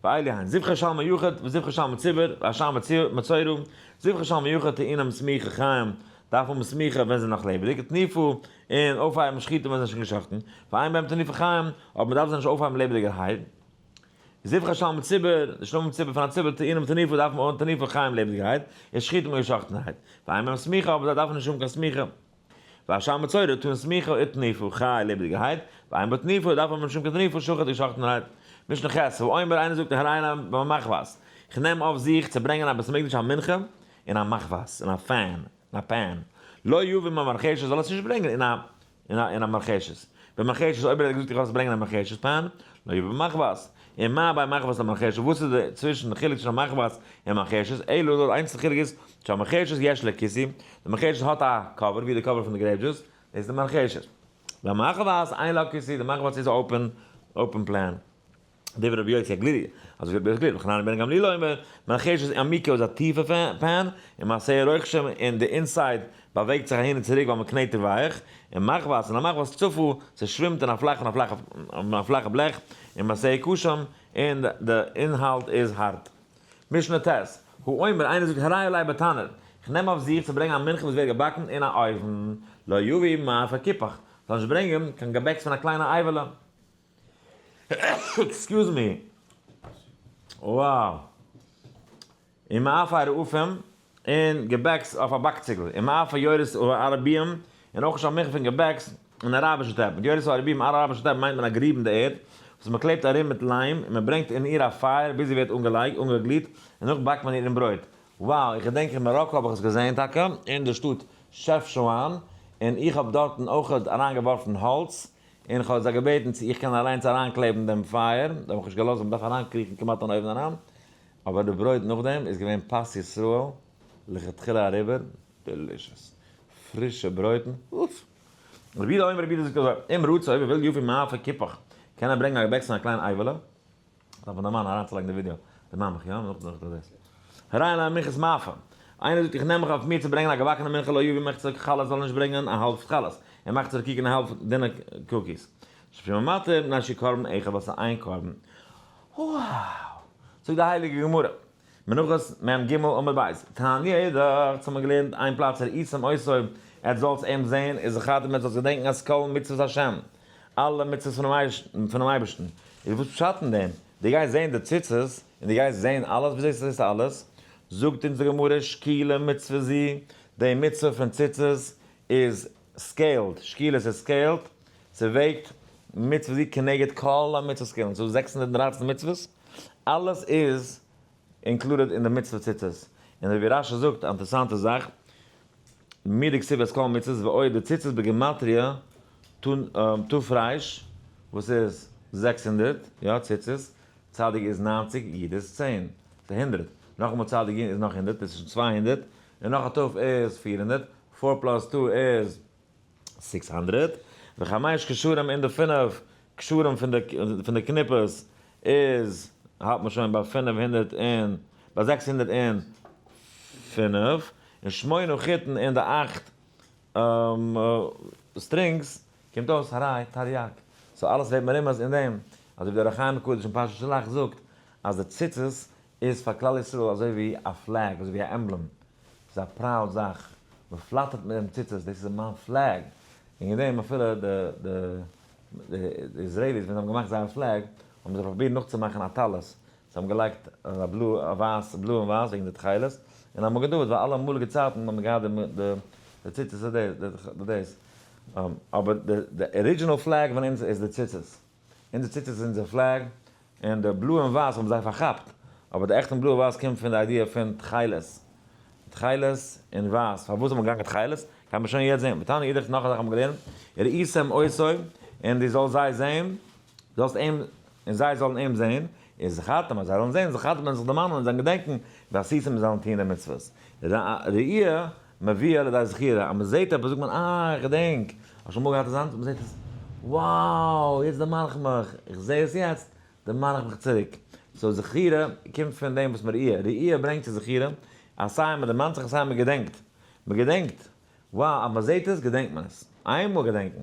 ואלו הן, זבחי שלמי יחיד וזבחי שלמי ציבור, ואשם מצורע, זבחי שלמי יחיד טעונים סמיכה חיים, דארף האבן סמיכה ווען זיי נאך לעבעדיג, תנופה, און אויפהייבן שחיטה ווען זיי שוין געשחטן, ואין בהם תנופה חיים, אבער מען דארף זיי נישט אויפהייבן לעבעדיגערהייט. זבחי שלמי ציבור, די שלמים ציבור פון א ציבור טעונים תנופה דארף מען האבן תנופה חיים לעבעדיגערהייט, און שחיטה מיט געשחטנהייט. ואין בהם סמיכה, אבער זיי דארפן נישט האבן קיין סמיכה. ואשם מצורע טעון סמיכה ותנופה חי לעבעדיגערהייט, ואין בו תנופה דארף מען נישט האבן קיין תנופה שחט געשחטנערהייט. משנה ח', האומר איינער זאגט הריני במחבת, איך נעם אויף זיך צו ברענגען א בית המקדש א מנחה און א מחבת, און א pan, אין א pan, לא יביא עם המרחשת זאל עס נישט ברענגען אין א. אין א מרחשת. במרחשת, אויב ער האט געזאגט איך וועל עס ברענגען א מרחשת pan, לא יביא במחבת. און מה בין מחבת למרחשת, וואס איז די צווישן די חילוק צווישן א מחבת און מרחשת, אלא נאר איינס די חילוק איז, שהמרחשת יש לה כיסוי, די מרחשת האט א cover, ווי די cover פון די grape juice, דאס איז די מרחשת. והמחבת אין לה כיסוי, די מחבת איז open, open plan. דברי רבי יוסי הגלילי, אזוי ווי רבי יוסי הגלילי, רבי חנניה בן גמליאל אומר, מרחשת עמוקה איז א טיפע pan, און מעשיה רוחשין און די inside באוועגט זיך אהין און צוריק ווייל מען קנעט איר ווייך, און מחבת און א מחבת צפה, ס'שווימט אין א פלאך און א פלאכע און א פלאכע בלעך, און מעשיה קשים, און די אינהאלט איז הארט. משנה ט', האומר, איינער זאגט הרי עלי בתנור, איך נעם אויף זיך צו ברענגען א מנחה וואס ווערט געבאקן אין א אויוון, לא יביא מאפה כפך, זאל נישט ברענגען קיין געבעקס פון א קליינע אייוועלע. Excuse me. Wow. און מאפה ערפים און געבעקס אויף א באקציגל, און מאפה יורות ערביים, און אויך נישט א מנחה פון געבעקס אין אראבישע טעפ. מיט יורות ערביים, אראבישע טעפ מיינט מען א גריב אין די ערד, וואס מען קלעבט ארום מיט ליים, און מען ברענגט אין איר א פייער ביז זי ווערט אנגעלייגט, אנגעגליט, און נאך באקט מען איר אין ברויט. Wow, איך געדענק אין מאראקא האב איך עס געזען טאקע, אין די שטאט שעפשאואן, און איך האב דארטן אויך אריינגעווארפן האלץ, און כ'האב זיי געבעטן צו איך קען אליינס אריינקלעבן דעם פייער, זיי האבן מיך נישט געלאזט, מ'דארף אריינקריכן כמעט אין אויוון אריין, אבער די ברויט נאכדעם איז געווען פת ישראל לכתחילה אריבער, delicious, פרישע ברויטן, אוף! רבי יהודה אומר רבי יהודה זאגט אזוי, אם רצה אויב ער וויל יביא מאפה כפך, קען ער ברענגען א געבעקס פון א קליין אייוועלע, דארף מען דערמאנען אריינצולייגן די ווידעא, דערמאן מיך יא, נאכדעם נאך דאס. הרי עלי מנחת מאפה. איינער זאגט איך נעם מיך אויף מיר צו ברענגען א געבאקענע מנחה לא יביא מחצה חלות זאל ער נישט ברענגען א האלב חלות, און מחצה רקיקה און א האלב דינע cookies. שפי ממטר מפני שהוא קרבן אחד ווייל ס'איז איין קרבן. Wow! זאגט די הייליגע גמרא, מנחות מ ג עמוד ב', תניא אידך, האט מען געלערנט איין פלאץ וראיתם אותו, עטס זאלטס אים זען, וזכרתם עטס זאלטס געדענקן את כל מצוות השם, אלע מצוות פונעם אייבערשטן, איז וואס פשט אין דעם? דו גייסט זען די ציצית, און דו גייסט זען אלעס, ווי זעסטו דאס אלעס? זאגט אונז די גמרא שקילה מצוה זו, די מצוה פון ציצית איז scaled, שקילה איז scaled, ס'וועגט מצוה זו כנגד כל המצוות כולן, ס'איז דא 613 מצוות, אלעס איז included אין די מצוה ציצית, און אזוי ווי רשי זאגט א אינטערעסאנטע זאך, מדכתיב את כל מצוות ועוד די ציצית בגימטריא ת"ר וואס איז 600, יא ציצית, צדיק איז 90, י' איז 10, ס'איז הונדרעט, נאכאמאל צדיק י' איז נאך הונדרעט, דאס איז שוין 200, און נאך א ת' איז 400, four plus two איז 600, וחמש קשרים אין די פינף קשרים פון די קניפעס איז האלט מען שוין ביי 500 און ביי 605, און שמונה חוטין אין די אכט strings קומט אויס הרי תרי"ג. So אלעס ווערט מרומז אין דעם, אזוי ווי דער אור החיים הקדוש אין פרשת שלח זאגט אז די ציצית איז פאר כלל ישראל אזוי ווי א flag, אזוי ווי א emblem, ס'איז א proud זאך, מען פלאטערט מיט דעם ציצית, דאס איז מיין flag, און אין דעם אפילו די די Israelis ווען זיי האבן געמאכט זייער flag האבן זיי פרובירט נאכצומאכן א טלית, זיי האבן געלייגט א blue א ווייס blue און ווייס וועגן די תכלת, און א מגן דוד ווייל אלע אמאליגע צייטן האט מען געהאט די די ציצית די דאס, אבער די original flag פון אונז איז די ציצית, אונזער ציצית איז אונזער flag, און די blue און ווייס האבן זיי פארכאפט, אבער די עכטע blue און ווייס קומט פון די idea פון תכלת, תכלת און ווייס, פארוואס האט מען געגאנגען תכלת? קען מען שוין יעצט זען, ותניא אידך נאך א זאך האבן מיר געלערנט, וראיתם אותו, און דו זאלסט זיי זען, זאלסט אים, און זיי זאלן אים זען, וזכרתם אז זיי זאלן זען, זכרתם און זיך דערמאנען און זיי געדענקען, ועשיתם און זאלן טון די מצוות. ראי' מביאה לידי זכירה, אז מען זעט עפעס זאגט מען אה איך געדענק, האסט שוין אמאל געהאט אזאנס? מען זעט עס, wow יעצט דערמאן איך מיך, איך זע עס יעצט, דערמאן איך מיך צוריק. So זכירה קומט פון דעם וואס מען ראי', ראי' ברענגט צו זכירה, אז סיי מען דערמאנט זיך און סיי מען געדענקט, מען געדענקט, wow אז מען זעט עס געדענקט מען עס, איינמאל געדענקן,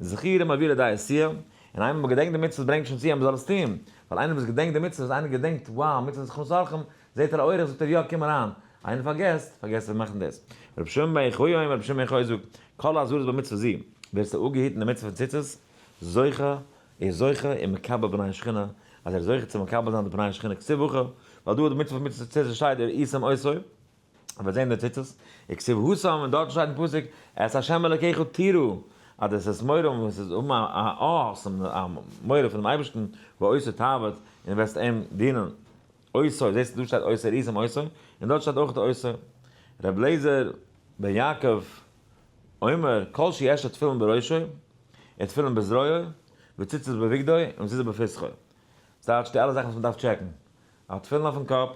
זכירה מביאה לידי עשיה, און איינמאל מען געדענקט די מצוות ברענגט שוין צו אז מען זאל עס טון, ווייל איינער וואס געדענקט די מצוות, איינער געדענקט wow מצוות הכנסת אורחים, זעט ער א אורח זאגט ער יא קום אריין, איינער פארגעסט, פארגעסט ער מאכן דאס. רבי שמעון בן יוחאי אומר, רבי שמעון בן יוחאי זאגט, כל הזהיר במצוה זו, ווער ס'האט אפגעהיטן די מצוה פון ציצית, זוכה, איז זוכה און מקבל פני השכינה, אז ער איז זוכה צו מקבל זיין די פני השכינה כתיב הכא, ווייל דא האט די מצוה פון מצוות ציצית שטייט וראיתם אותו, וועט זען די ציצית, וכתיב התם, און דארטן שטייט אין פסוק, את ה' אלקיך תירא, אז דאס איז מורא און עס איז האבן א א מורא פונעם אייבערשטן, ואותו תעבוד, און וועסט אים דינען. אותו, זעסט דא שטייט אותו וראיתם אותו, און דארט שטייט אויך אותו. ר' אליעזר בן יעקב. אומר כל שיש לו תפילין בראשו, ותפילין בזרועו, וציצית בבגדו, ומזוזה בפתחו. ס'טייטש די אלע זאכן וואס מ'דארף טשעקן. ער האט תפילין אויפן קאפ,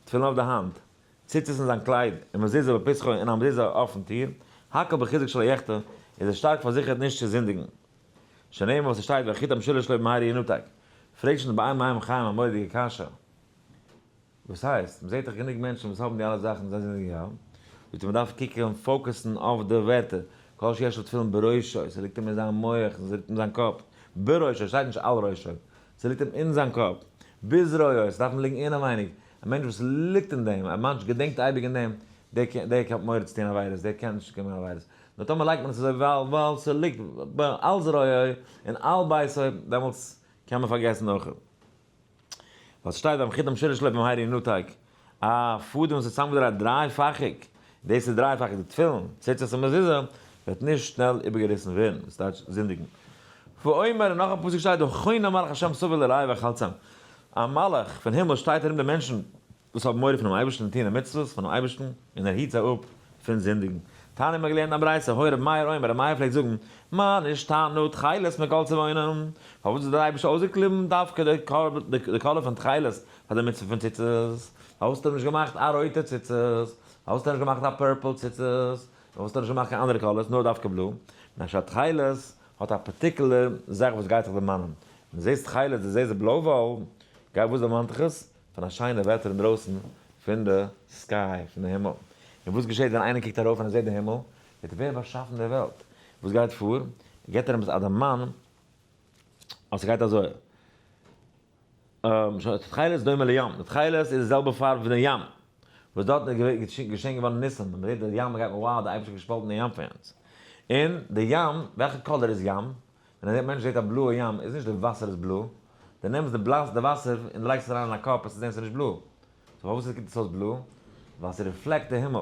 תפילין אויף די האנט, ציצית אין זיין קלייד, און מזוזה בפתחו און א מזוזה אויפן טיר, הכל בחיזוק שלא יחטא, איז ער שטארק פארזיכערט נישט צו זינדיגן. שנאמר וואס עס שטייט והחוט המשולש לא במהרה ינותק. פרעגט שוין די באר מים חיים א מורא'דיגע קשיא. וואס הייסט? מ'זעט דאך גענוג מענטשן וואס האבן די אלע זאכן און זיי זענען יא. זאגט ער מ'דארף קוקן און focus ן אויף די ווערטער, כל שיש לו תפילין בראשו, ס'ליגט אים אין זיין מח, ס'ליגט אין זיין קאפ, בראשו, שטייט נישט על ראשו, ס'ליגט אים אין זיין קאפ, בזרועו, ס'דארף אים ליגן אינעווייניג, א מענטש וואס ליגט אין דעם, א מענטש געדענקט אייביג אין דעם, דער קען, דער האט מורא צו טון עבירות, דער קען נישט קומען עבירות. נאר טאמער לייגט מען עס אזוי ווייל ווייל ס'ליגט על זרועו און על ביתו, דעמאלטס קען מען פארגעסן אויך. ווייל ס'שטייט ביים חוט המשולש לא במהרה ינותק, א פאדעם וואס איז צוזאמגעדרייט דרייפאכיג, דאס איז דרייפאכיג די תפילין, ציצית און מזוזה, וועט נישט שנעל איבערגעריסן ווערן, דאס טייטש זינדיגן. ואומר, און נאך א פסוק שטייט וחונה מלאך השם סביב ליראיו ויחלצם, א מלאך פון הימל שטייט ארום די מענטשן וואס האבן מורא פונעם אייבערשטן און טוען די מצוות פונעם אייבערשטן, און ער היט זיי אפ פון זינדיגן. תניא מ'האט געלערנט א ברייתא, היה רבי מאיר אומר, רבי מאיר פלעגט זאגן, מה נשתנו תכלת מכל צבעונים, פארוואס האט דער אייבערשטער אויסגעקליבן דווקא די color פון תכלת פאר די מצוה פון ציצית? פארוואס האט ער נישט געמאכט א רויטע ציצית? פארוואס האט ער נישט געמאכט א purple ציצית? פארוואס האט ער נישט געמאכט קיין אנדערע colors נאר דווקא בלוי? מפני שהתכלת האט א particular זאך וואס גייט זיך דערמאנען. ווען דו זעסט תכלת, דו זעסט די בלוי וואל, גיי וואס דערמאנט דיך עס? פון א שיינע וועטער אינדרויסן, פון די sky, פון די הימל. און וואס געשעט ווען איינער קוקט ארויף און ער זעט די הימל? וועט ווער באשאפן די וועלט? וואס גייט פאר? געט ער אים א דערמאן אז ס'גייט אזוי. תכלת דומה לים, די תכלת איז די זעלבע פארב ווי די ים, וואס דארטן איז געשען געווארן ניסים, ווען מ'זעט די ים גייט מען wow די אייבערשטער האט געשפאלטן די ים פאר אונז. און די ים, וועלכע color איז ים? ווען א מענטש זעט א בלויע ים איז נישט די וואסער איז בלוי, די נעמסט די בלאס די וואסער און די לייגסט עס אריין אין א cup עס איז דעם ס'נישט בלוי, so פארוואס קוקט עס אויס בלוי? ווייל ס' reflect די הימל.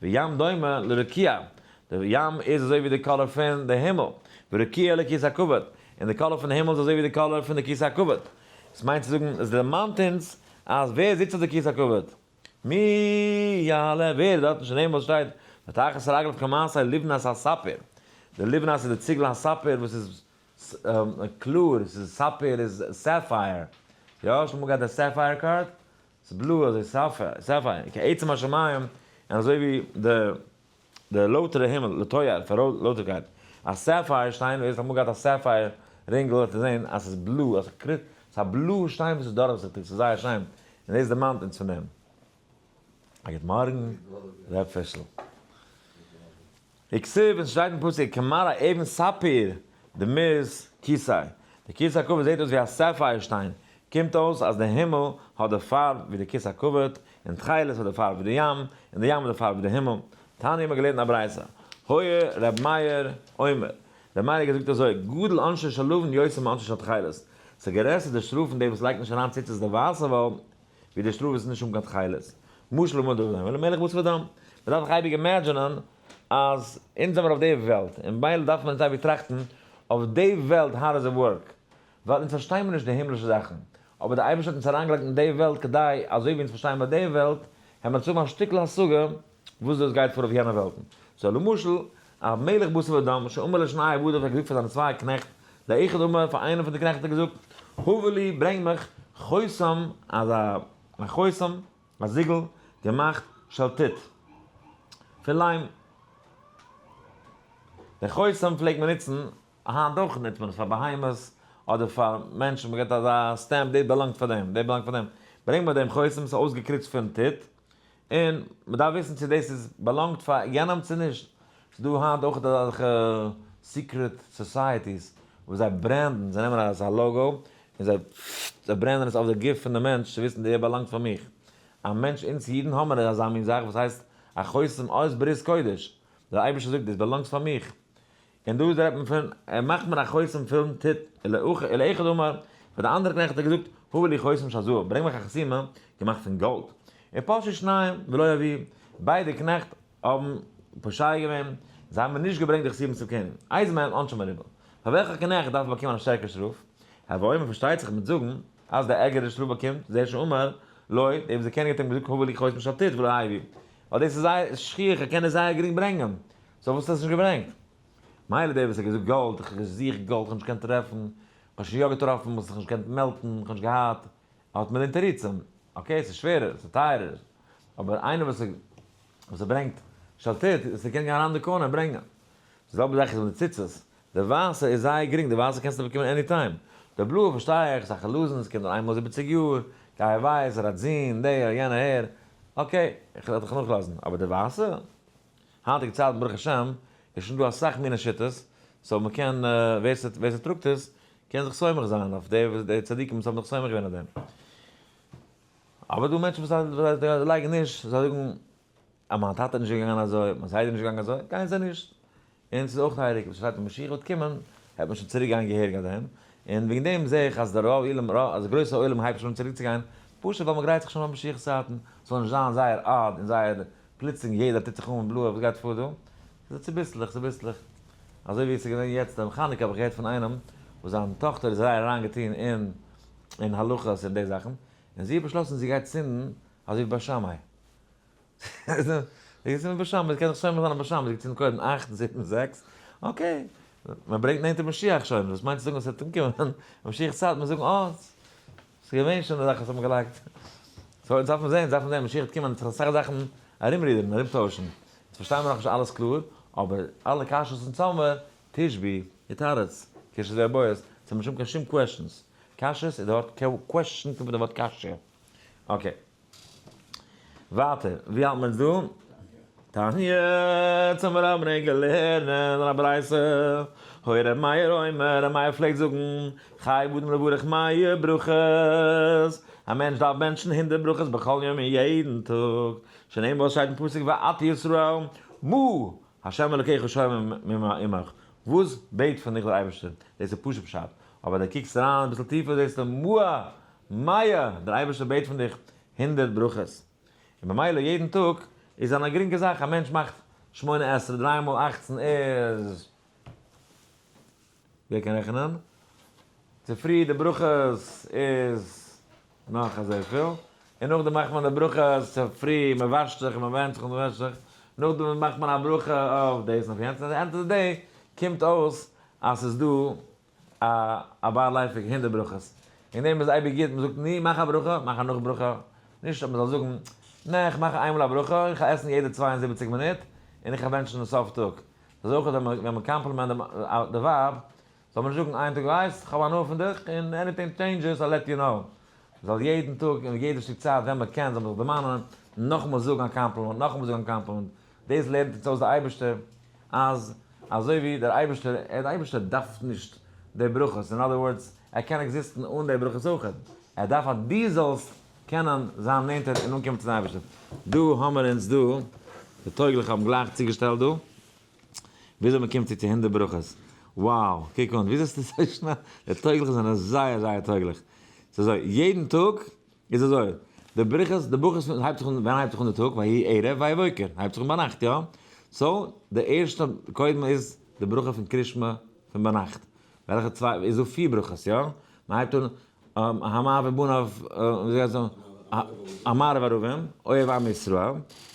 וים דומה לרקיע, די ים איז אזוי ווי די color פון די הימל, ורקיע לכיסא הכבוד, און די color פון די הימל איז אזוי ווי די color פון די כיסא הכבוד. עס מיינט צו זאגן עס דערמאנט אונז אז ווער זיצט אויף די כיסא הכבוד? מי יעלה ווער דארט נישט אין הימל שטייט ותחת רגליו כמעשה לבנת הספיר, די לבנת איז די ציגל הספיר וואס איז קלאר, ס'איז ספיר איז sapphire, יא האסט אמאל געהאט די sapphire card? ס'איז בלוי אזוי sapphire, כעצם השמים, און אזוי ווי די די לויטערע הימל, לטוהר, פאר לויטערקייט. א sapphire שטיין, ווער עס האט אמאל געהאט א sapphire רינגל וועט ער זען אז ס'איז בלוי, אז ס'איז א בלוי שטיין וואס איז דורכזיכטיג, ס'איז זייער שיין, און דאס דערמאנט אונז פון דעם. א גוט מארגן, ר' פישל. וכתיב, און ס'שטייט אין פסוק, כמראה אבן ספיר דמות כסא. די כסא הכבוד זעט אויס ווי א sapphire שטיין. קומט אויס אז די הימל האט די פארב ווי די כסא הכבוד, און תכלת האט די פארב ווי די ים, און די ים האט די פארב ווי די הימל. תניא האט מען געלערנט א ברייתא. היה ר' מאיר אומר. ר' מאיר האט געזאגט אזוי, גדול עונשו של לבן יותר מעונשו של תכלת. ס'איז גרעסער די שטראף פון דעם וואס לייגט נישט אריין ציצית די ווייסע וואל, ווי די שטראף וואס איז נישט האבן קיין תכלת. משל למה הדבר דומה למלך בשר ודם. מ'דארף זיך אייביג imagine ען אז אונז זעמיר אויף די וועלט, און במילא דארף מען אונז אייביג טראכטן אויף די וועלט how does it work, ווייל אונז פארשטיי מיר נישט די הימלישע זאכן, אבער די אייבערשטער האט אונז אריינגעלייגט אין די וועלט כדי אזוי ווי אונז פארשטייען ביי די וועלט, העמער אונז האבן א שטיקל השגה וואס דאס גייט פאר אויף יענע וועלטן. so למשל, א מלך בשר ודם, שאמר לשני עבדיו האט געזאגט פאר זיינע צוויי קנעכט, לאחד אמר, פאר איינעם פון די קנעכט האט ער געזאגט, הבא לי, ברענג מיך, חותם, אזא א חותם, א זיגל, געמאכט, של טיט, פון ליים. די חותם פלעגט מען נוצן, היינט אויך נוצט מען עס פאר בהמות, אדער פאר מענטשן, מען געבט אזא stamp, דער באלאנגט פאר דעם, דער באלאנגט פאר דעם. ברענג מיר דעם חותם, ס'איז אויסגעקריצט פון טיט, און מען דארף וויסן צו דאס איז באלאנגט פאר יענעם צו נישט, ס'איז דא היינט אויך אזעלכע secret societies וואס זיי brand ן, זיי נעמען אזא logo און זיי זיי brand ן עס אויף די גוף פון די מענטש צו וויסן דער באלאנגט פאר מיך. א מענטש אונז אידן האמער אזא מין זאך וואס הייסט א חותם אות ברית קודש, דער אייבערשטער זאגט דאס באלאנגט פאר מיך, און דא רעדט מען פון ער מאכט מיר א חותם פון טיט ולאחד אמר, פאר די אנדערע קנעכט האט ער געזאגט, הבא לי חותם של זהב, ברענג מיך א חתימה געמאכט פון גאלד. ופשעו שניהם ולא הביאו, ביידע קנעכט האבן פושע געווען, זיי האבן נישט געברענגט די חתימה צום קעניג. איזה מהם עונשו מרובה. פאר וועלכע קנעכט דארף באקומען א שטערקערע שטראף? הוי אומר פארשטייט זיך מיט זאגן אז דער ערגערע שטראף באקומט זה שאמר לו, דער וואס דער קעניג האט אים געזאגט הבא לי חותם של טיט ולא הביא, ווייל דאס איז זייער שכיח, ער קען עס זייער גרינג ברענגען. so וואס האסטו עס נישט געברענגט? מילא דער וואס האט געזאגט גאלד, איך האב געזוכט גאלד, איך האב נישט געקענט טרעפן, איך האב שוין יא געטראפן, וואס איך נישט געקענט melt ן, איך האב נישט געהאט, האט מיליאן תירוצים, okay ס'איז שווערער, ס'איז טייערער, אבער איינער וואס וואס ער ברענגט של טיט, עס קען גיין אריין די corner און ברענגען. די זעלבע זאך איז מיט די ציצית, די ווייסע איז זייער גרינג, די ווייסע קענסטו באקומען any time, די בלויע פארשטיי איך, ס'איז א חלזון, עס קומט נאר איינמאל 70 יאר, גיי ווייס, ער האט זון, דער, יענער, הער, okay, איך וועל דיך נאכלאזן, אבער די ווייסע? היינטיגע צייטן ברוך השם איז שוין דא אסאך מיני שיטות, so מ'קען, ווער ס'טראגט עס, קען זיך סומך זיין אויף די צדיקים וואס האבן זיך סומך געווען אויף דעם. אבער דא מענטשן וואס זיי לייגן נישט, זיי זאגן אז מיין טאטע איז נישט געגאנגען אזוי, מיין זיידע איז נישט געגאנגען אזוי, גייען זיי נישט. און ס'איז אויך הייליג, וואס שטייט ווען משיח וועט קומען, וועט מען שוין צוריק גיין געהעריג אויף דעם, און וועגן דעם זע איך אז די רוב עולם, אז די גרויסע עולם הייבט שוין אן צוריק צו גיין, פשוט ווייל מ'גרייט זיך שוין אויף משיח'ס צייטן, ס'זאל נישט זיין זייער odd און זייער פלוצלינג יעדער טוט זיך אן בלויע, וואס גייט פאר דא? ס'איז צוביסלעך, צוביסלעך. אזוי ווי עס איז געווען יעצט דעם חנוכה האב איך געהערט פון איינעם וואס זיין טאכטער איז זייער אריינגעטון אין אין הלכות און די זאכן, און זי האט באשלאסן זי גייט צינדן אזוי ווי בית שמאי. זי גייט צינדן בית שמאי, זי קען זיך סומך זיין אויף בית שמאי, זי גייט צינדן קודם אכט, זיבן, זעקס, okay, מען ברענגט נענטער משיח שוין, וואס מיינט צו זאגן אז עס וועט אנקומען משיח'ס צייט, מען זאגן אה, ס'איז געווען שוין די זאך וואס האט מען געלייגט. so אונז דארף מען זען, דארף מען זען, משיח וועט קומען, וועט זיך אסאך זאכן ארומרודערן, ארומטוישן. אונז פארשטייען מיר נאכנישט אלעס קלאר, אבער אלע קשיות אונז האמער, תשבי, יתרץ, קשיות ובעיות, אונז האבן נישט קיין שום questions. קשיות איז די ווארט question קומט פון די ווארט קשיא. okay. ווייטער, ווי האלט מען אונז דא? תניא, צום רבי'ן געלערנט אין א ברייתא, היה ר' מאיר אומר, ר' מאיר פלעגט זאגן, חייב אדם לברך מאה ברכות, א מענטש דארף בענטשן 100 ברכות בכל יום אין יעדן טאג, שנאמר וואס שטייט אין פסוק ועתה ישראל מה ה' אלוקיך שואל מעמך, וואס בעט פון דיך דער אייבערשטער, דאס איז פשוט פשט, אבער דו קוקסט אריין אביסל טיפער זעסטו מאה מאה, דער אייבערשטער בעט פון דיך 100 ברכות. און במילא יעדן טאג איז אן א גרינגע זאך, א מענטש מאכט שמונה עשרה, דריי מאל 18 איז, ווער קען רעכענען? צופרי די ברכות איז נאך אזויפיל, און נאכדעם מאכט מען די ברכות צופרי, מען וואשט זיך און מען ווענדט זיך און מען וואשט זיך, נאכדעם מאכט מען א ברכה אויף דאס און אויף יענץ, און at the end of the day קומט אויס אז ס'איז דא א ביילייפיג 100 ברכות. אין דעם איז אייביג גוט, מען זאגט ני, מאך א ברכה, מאך א נאך ברכה, נישט אז מען זאל זאגן, נע, איך מאך איינמאל א ברכה, איך גיי עסן יעדע 72 מינוט, און איך גיי בענטשן אין סוף טאג. דאס איז אויך ווען מען compliment די ווייב, זאל מען נישט זאגן איין טאג, ווייסט, איך האב הנאה פון דיך, און anything changes, I let you know. מען זאל יעדן טאג און יעדע שטיק צייט ווען מען קען, זאל מען זיך דערמאנען, נאכאמאל זאגן א compliment, נאכאמאל זאגן א compliment. דאס לערנט אונז אויס דער אייבערשטער, אז אזוי ווי דער אייבערשטער, דער אייבערשטער דארף נישט די ברכות, in other words, ער קען exist ן אן די ברכות אויך, ער דארף אז דו זאלסט קענען זיין נענטער און אנקומען צום אייבערשטער. דא האמער אונז דא, די טויגליכע האבן גלייך צוגעשטעלט דא, וויאזוי מען קומט צו צו 100 ברכות. Wow, קוק אן, וויאזוי איז דאס אזוי שנעל? די טויגליכע זענען זייער זייער טויגליך. ס'איז אזוי, יעדן טאג איז אזוי, די ברכות, די ברכות הייבט זיך אן, ווען הייבט זיך אן די טאג? ויהי ערב ויהי בוקר, הייבט זיך אן ביינאכט, יא? so, די ערשטע, קודם איז די ברכה פון קרישמע פון ביינאכט. וועלכע צוויי, איז דא פיר ברכות, יא? מען הייבט אן, המעביר בניו, ווי אזוי הייסט עס? המעריב ערבים, אוהב עם ישראל,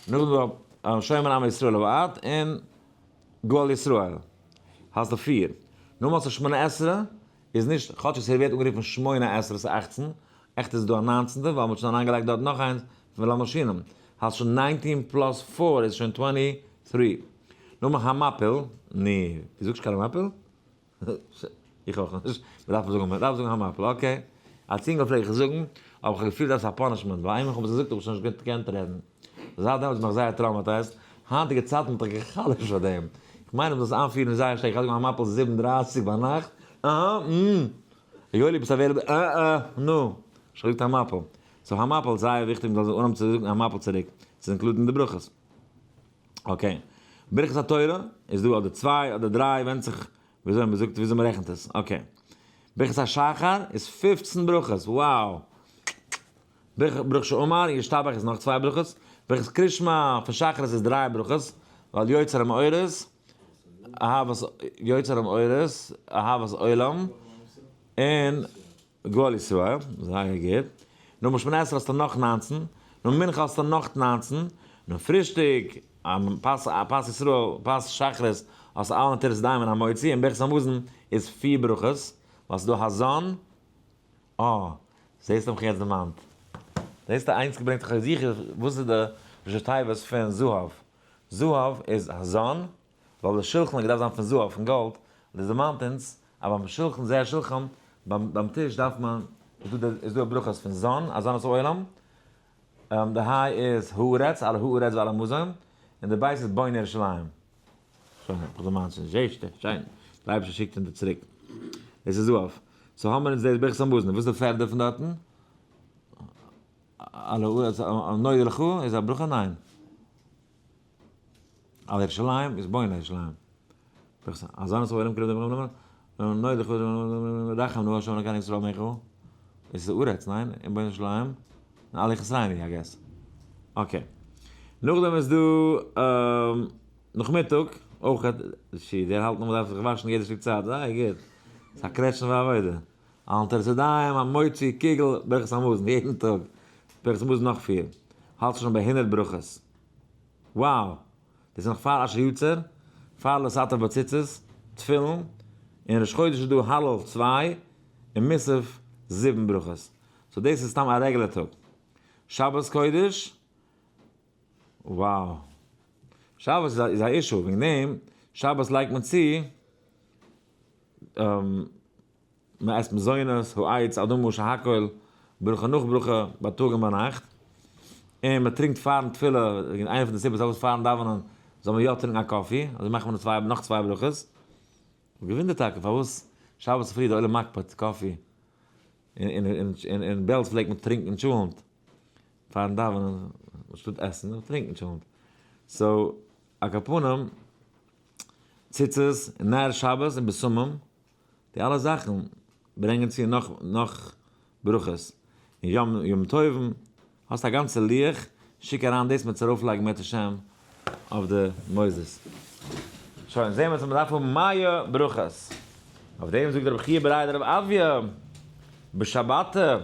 נאכדעם דא שומר עם ישראל לעד, און גואל ישראל. האסטו פיר. נאכדעם האסטו שמונה עשרה, איז נישט, כאטש עס ווערט אנגערופן שמונה עשרה ס'איז 18, עכט איז דא א 19'טע, ווייל מ'האט שוין אריינגעלייגט דארט נאך איינס פון ולמלשינים. האסט שוין 19 plus 4 איז שוין 23. נאכדעם המפיל, ני, דו זאגסט קיין המפיל? איך אויך נישט. מ'דארף זאגן, מ'דארף זאגן המפיל, okay. אלס אינגל פלעג איך זאגן, אבער איך האב געפילט אז ס'איז א punishment, ווייל איינמאל איך האב עס געזאגט האב איך שוין נישט געקענט רעדן. זייט דעמאלטס בין איך זייער traumatized. היינטיגע צייטן האט איך גע'חלש'ט פאר דעם. איך מיין אז מ'זאל עס איינפירן זייער שטארק. איך גיי זאגן המפיל 37 ביינאכט. אהה, מ. יואלי ביסט available? אה אה, נו. שוין געזאגט המפיל. so המפיל איז זייער וויכטיג מ'זאל אנהויבן צו זאגן המפיל צוריק. ס'איז included אין די ברכות. okay. ברכת התורה איז דא אדער צוויי אדער דריי, ווענדט זיך וויאזוי מ'זאגט, וויאזוי מ'רעכנט עס. okay. ברכת השחר איז 15 ברכות. Wow. ברוך שאמר, ישתבח איז נאך צוויי ברכות. ברכת קרישמע פון שחרית איז דריי ברכות, ווייל יוצר המאורות, אהבת, יוצר המאורות, אהבת עולם, און גואל ישראל, זייער גוט. נאך שמונה עשרה האסטו נאך 19, נאך מנחה האסטו נאך 19, נאך פרישטאג. פת פת ישראל, פת שחרית, האסט אלע נטילת ידיים און המוציא, און ברכת המזון איז פיר ברכות, ווייל ס'איז דא הזן, אה, זעהסט האב איך יעצט דערמאנט. זעהסט איינס געברענגט איך זיכער וואס איז די ראשי תיבות פון זהב. זהב איז הזן, ווייל די שולחן האט געדארפט זיין פון זהב, פון גאלד, דאס דערמאנט אונז אז ביים שולחן זה השולחן, ביים טיש דארף מען, איז דא ברכות פון זן, הזנת העולם, די היי איז הארץ, על הארץ ועל המזון, און די בית איז בונה ירושלים. שוין, האב איך דערמאנט שוין, זעהסטע, שיין, די אייבערשטער שיקט אונז צוריק. דאס איז זהב. so האבן מיר אונז דאס ברכת המזון, וואס איז די פערדע פון דארטן? על הארץ, נודה לך איז א ברכה? ניין. על ירושלים איז בונה ירושלים. הזנת העולם קרוב דעם נודה לך רחם נא השם אלקינו ישראל עמך. עס איז ארץ, ניין? אין בונה ירושלים. און אלע יחסרני, I guess. okay. נאכדעם איז דא נאכמיטאג, אויך, שי, דער האלט נאך מ'דארף זיך וואשן יעדע שטיק צייט, זייער גוט. ס'איז א קרעטשן פאר עבודה. על נטילת ידיים, המוציא, קוגל, ברכת המזון, יעדן טאג. ברכת המזון נאך פיר. האלט שוין ביי 100 ברכות. Wow! דאס איז נאך פאר אשר יצר, פאר לא תעטוף בציצית, תפילין, און ראש חודש איז דא הלל צוויי, און מוסף זיבן ברכות. so דאס איז סתם א רעגולער טאג. שבת קודש, wow! שבת איז א issue, וועגן דעם שבת לייגט מען צו, מען עסט מזונות, העץ, אדמה, שהכל, ברכה נאך ברכה, בייטאג און ביינאכט, און מען טרינקט פארן תפילה, וועגן איינע פון די סיבות פארוואס פארן דאווענען זאל מען יא טרינקען א coffee, אזוי מאכט מען צוויי, נאך צוויי ברכות. געוואונדערט טאקע פארוואס שבת צופרי די עולם מקפיד coffee, אין בעלז פלעגט מען טרינקען טשולענט פארן דאווענען, אנשטאט עסן, טרינקען טשולענט. so, על כל פנים, ציצית, נר שבת און בשמים, די אלע זאכן ברענגען צו נאך נאך ברכות. און יום יום טובים, האסט א גאנצע לוח, שיק אריין דאס מיט ארויפלייגן אם ירצה השם אויף די מוסדות. שוין, זעהן מיר אז מ'דארף האבן מאה ברכות. אויף דעם זאגט רבי חייא בריה דרב אויא בשבתא,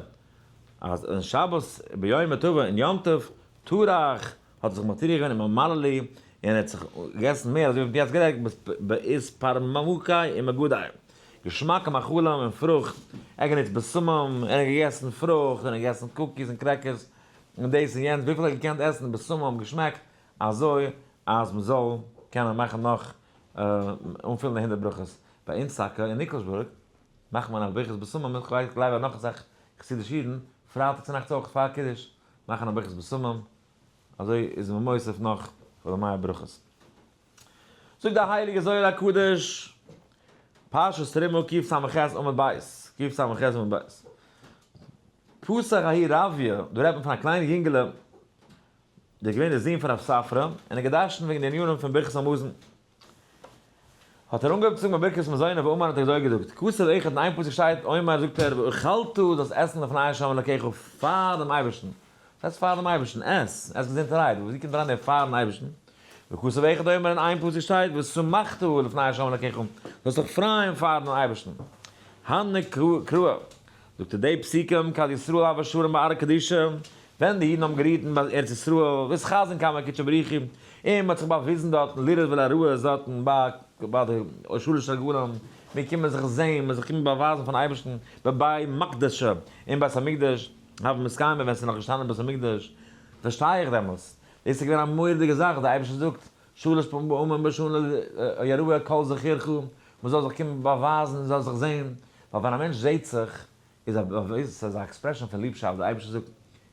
אז אין שבת ביומא טבא אין יום טוב טרח האט זיך מטריח געווען און ממלא לי, און ער האט זיך געגעסן מער, אזוי ווי מ'האט יעצט גערעדט, באספרמקי ומגדי, געשמאקע מאכלים און פרוכט, ער האט גענוצט בשמים, און ער האט געגעסן פרוכט, און ער האט געגעסן cookies און crackers, און דאס און יענץ, וויפיל ער האט געקענט עסן בשמים געשמעקט, אזוי אז מ'זאל קענען מאכן נאך, אנפילן די 100 ברכות. ביי אונז טאקע אין ניקלשבורג מאכט מען א ברכת בשמים, איך גלייב אז נאך אסאך חסידישע אידן, פרייטאג צונאכטס אויך פאר קידוש, מאכן א ברכת בשמים, אזוי איז מען מוסיף נאך פאר די מאה ברכות. זאגט די הייליגע זוהר הקדוש, פרשת תרומה קס"ח עמוד ב', קס"ח עמוד ב', פתח ההוא רביא, דא רעדט מען פון א קליינע יונגעלע, דער איז געווען דער זון פון רב ספרא, און ער האט געדרשנט וועגן די ענינים פון ברכת המזון. האט ער אנגעהויבן צו זאגן בברכת מזונא ואמר האט ער אזוי געזאגט, כתוב אחד אין איין פסוק שטייט אומר זאגט ער ואכלת זאלסט עסן לפני ה' אלקיך פאר דעם אייבערשטן, וואס הייסט פאר דעם אייבערשטן? עס, עס געזונטערהייט, ווי קומט אריין דער פארן אייבערשטן? וכתוב אחד אומר אין איין פסוק שטייט ושמחת לפני ה' אלקיך זאלסט דיך פרייען פאר דעם אייבערשטן. הני קראי זאגט ער די פסוקים כד ישראל הוו שרין בארעא קדישא, ווען די אידן האבן גערוהט אין ארץ ישראל, ואתחזון קמי קודשא בריך הוא, און מען האט זיך באוויזן דארטן לראות ולאראות דארטן ביי ביי די שלש רגלים, מיר קומען זיך זעהן, מיר זיך קומען באווייזן פארן אייבערשטן, בבי מקדשא, אין בית המקדש, הוה מתקיימא ווען ס'איז נאך געשטאנען בית המקדש, פארשטיי איך דעמאלטס, דאס איז געווען א מורא'דיגע זאך, דער אייבערשטער זאגט, שלש פעמים בשנה יראה כל זכורך, מען זאל זיך קומען באווייזן, מען זאל זיך זעהן, ווייל ווען א מענטש זעהט זיך, איז א איז א expression פון ליבשאפט, דער אייבערשטער זאגט,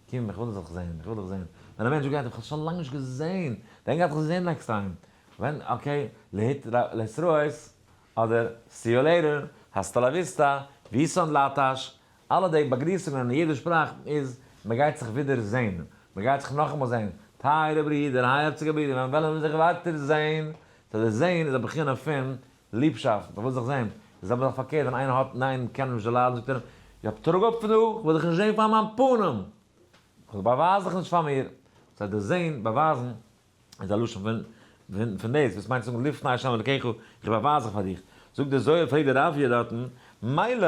קום איך וויל דיך זעהן, איך וויל דיך זעהן, ווען א מענטש זאגט איך האב שוין לאנג נישט געזעהן, ווען גייט איך זיך זעהן next time, ווען, okay, להתראות, אדער see you later, hasta la vista, ויסון לטש, אלע די באגריסונגען אין יעדע שפראך איז, מען גייט זיך ווידער זעהן, מען גייט זיך נאכאמאל זעהן, טייערע ברידער, הארציגע ברידער, ווען וועלן מיר זיך ווייטער זעהן, so דאס זעהן איז א בחינה פון ליבשאפט, איך וויל זיך זעהן. די זעלבע זאך פארקערט, ווען איינער האט ניין קען נישט דערליידן זאגט ער אים, יא טראג אפ פון דא, איך וויל דיך נישט זעהן פאר מיין פנים, איך באווייז דיך נישט פאר מיר. so דאס זעהן, באווייזן, איז א לשון פון פון דאס, וואס מיינט צו זאגן לפני השם אלקיך, איך באווייז זיך פאר דיך. זאגט דער זוהר, פרעגט דער רביא דארטן, מילא.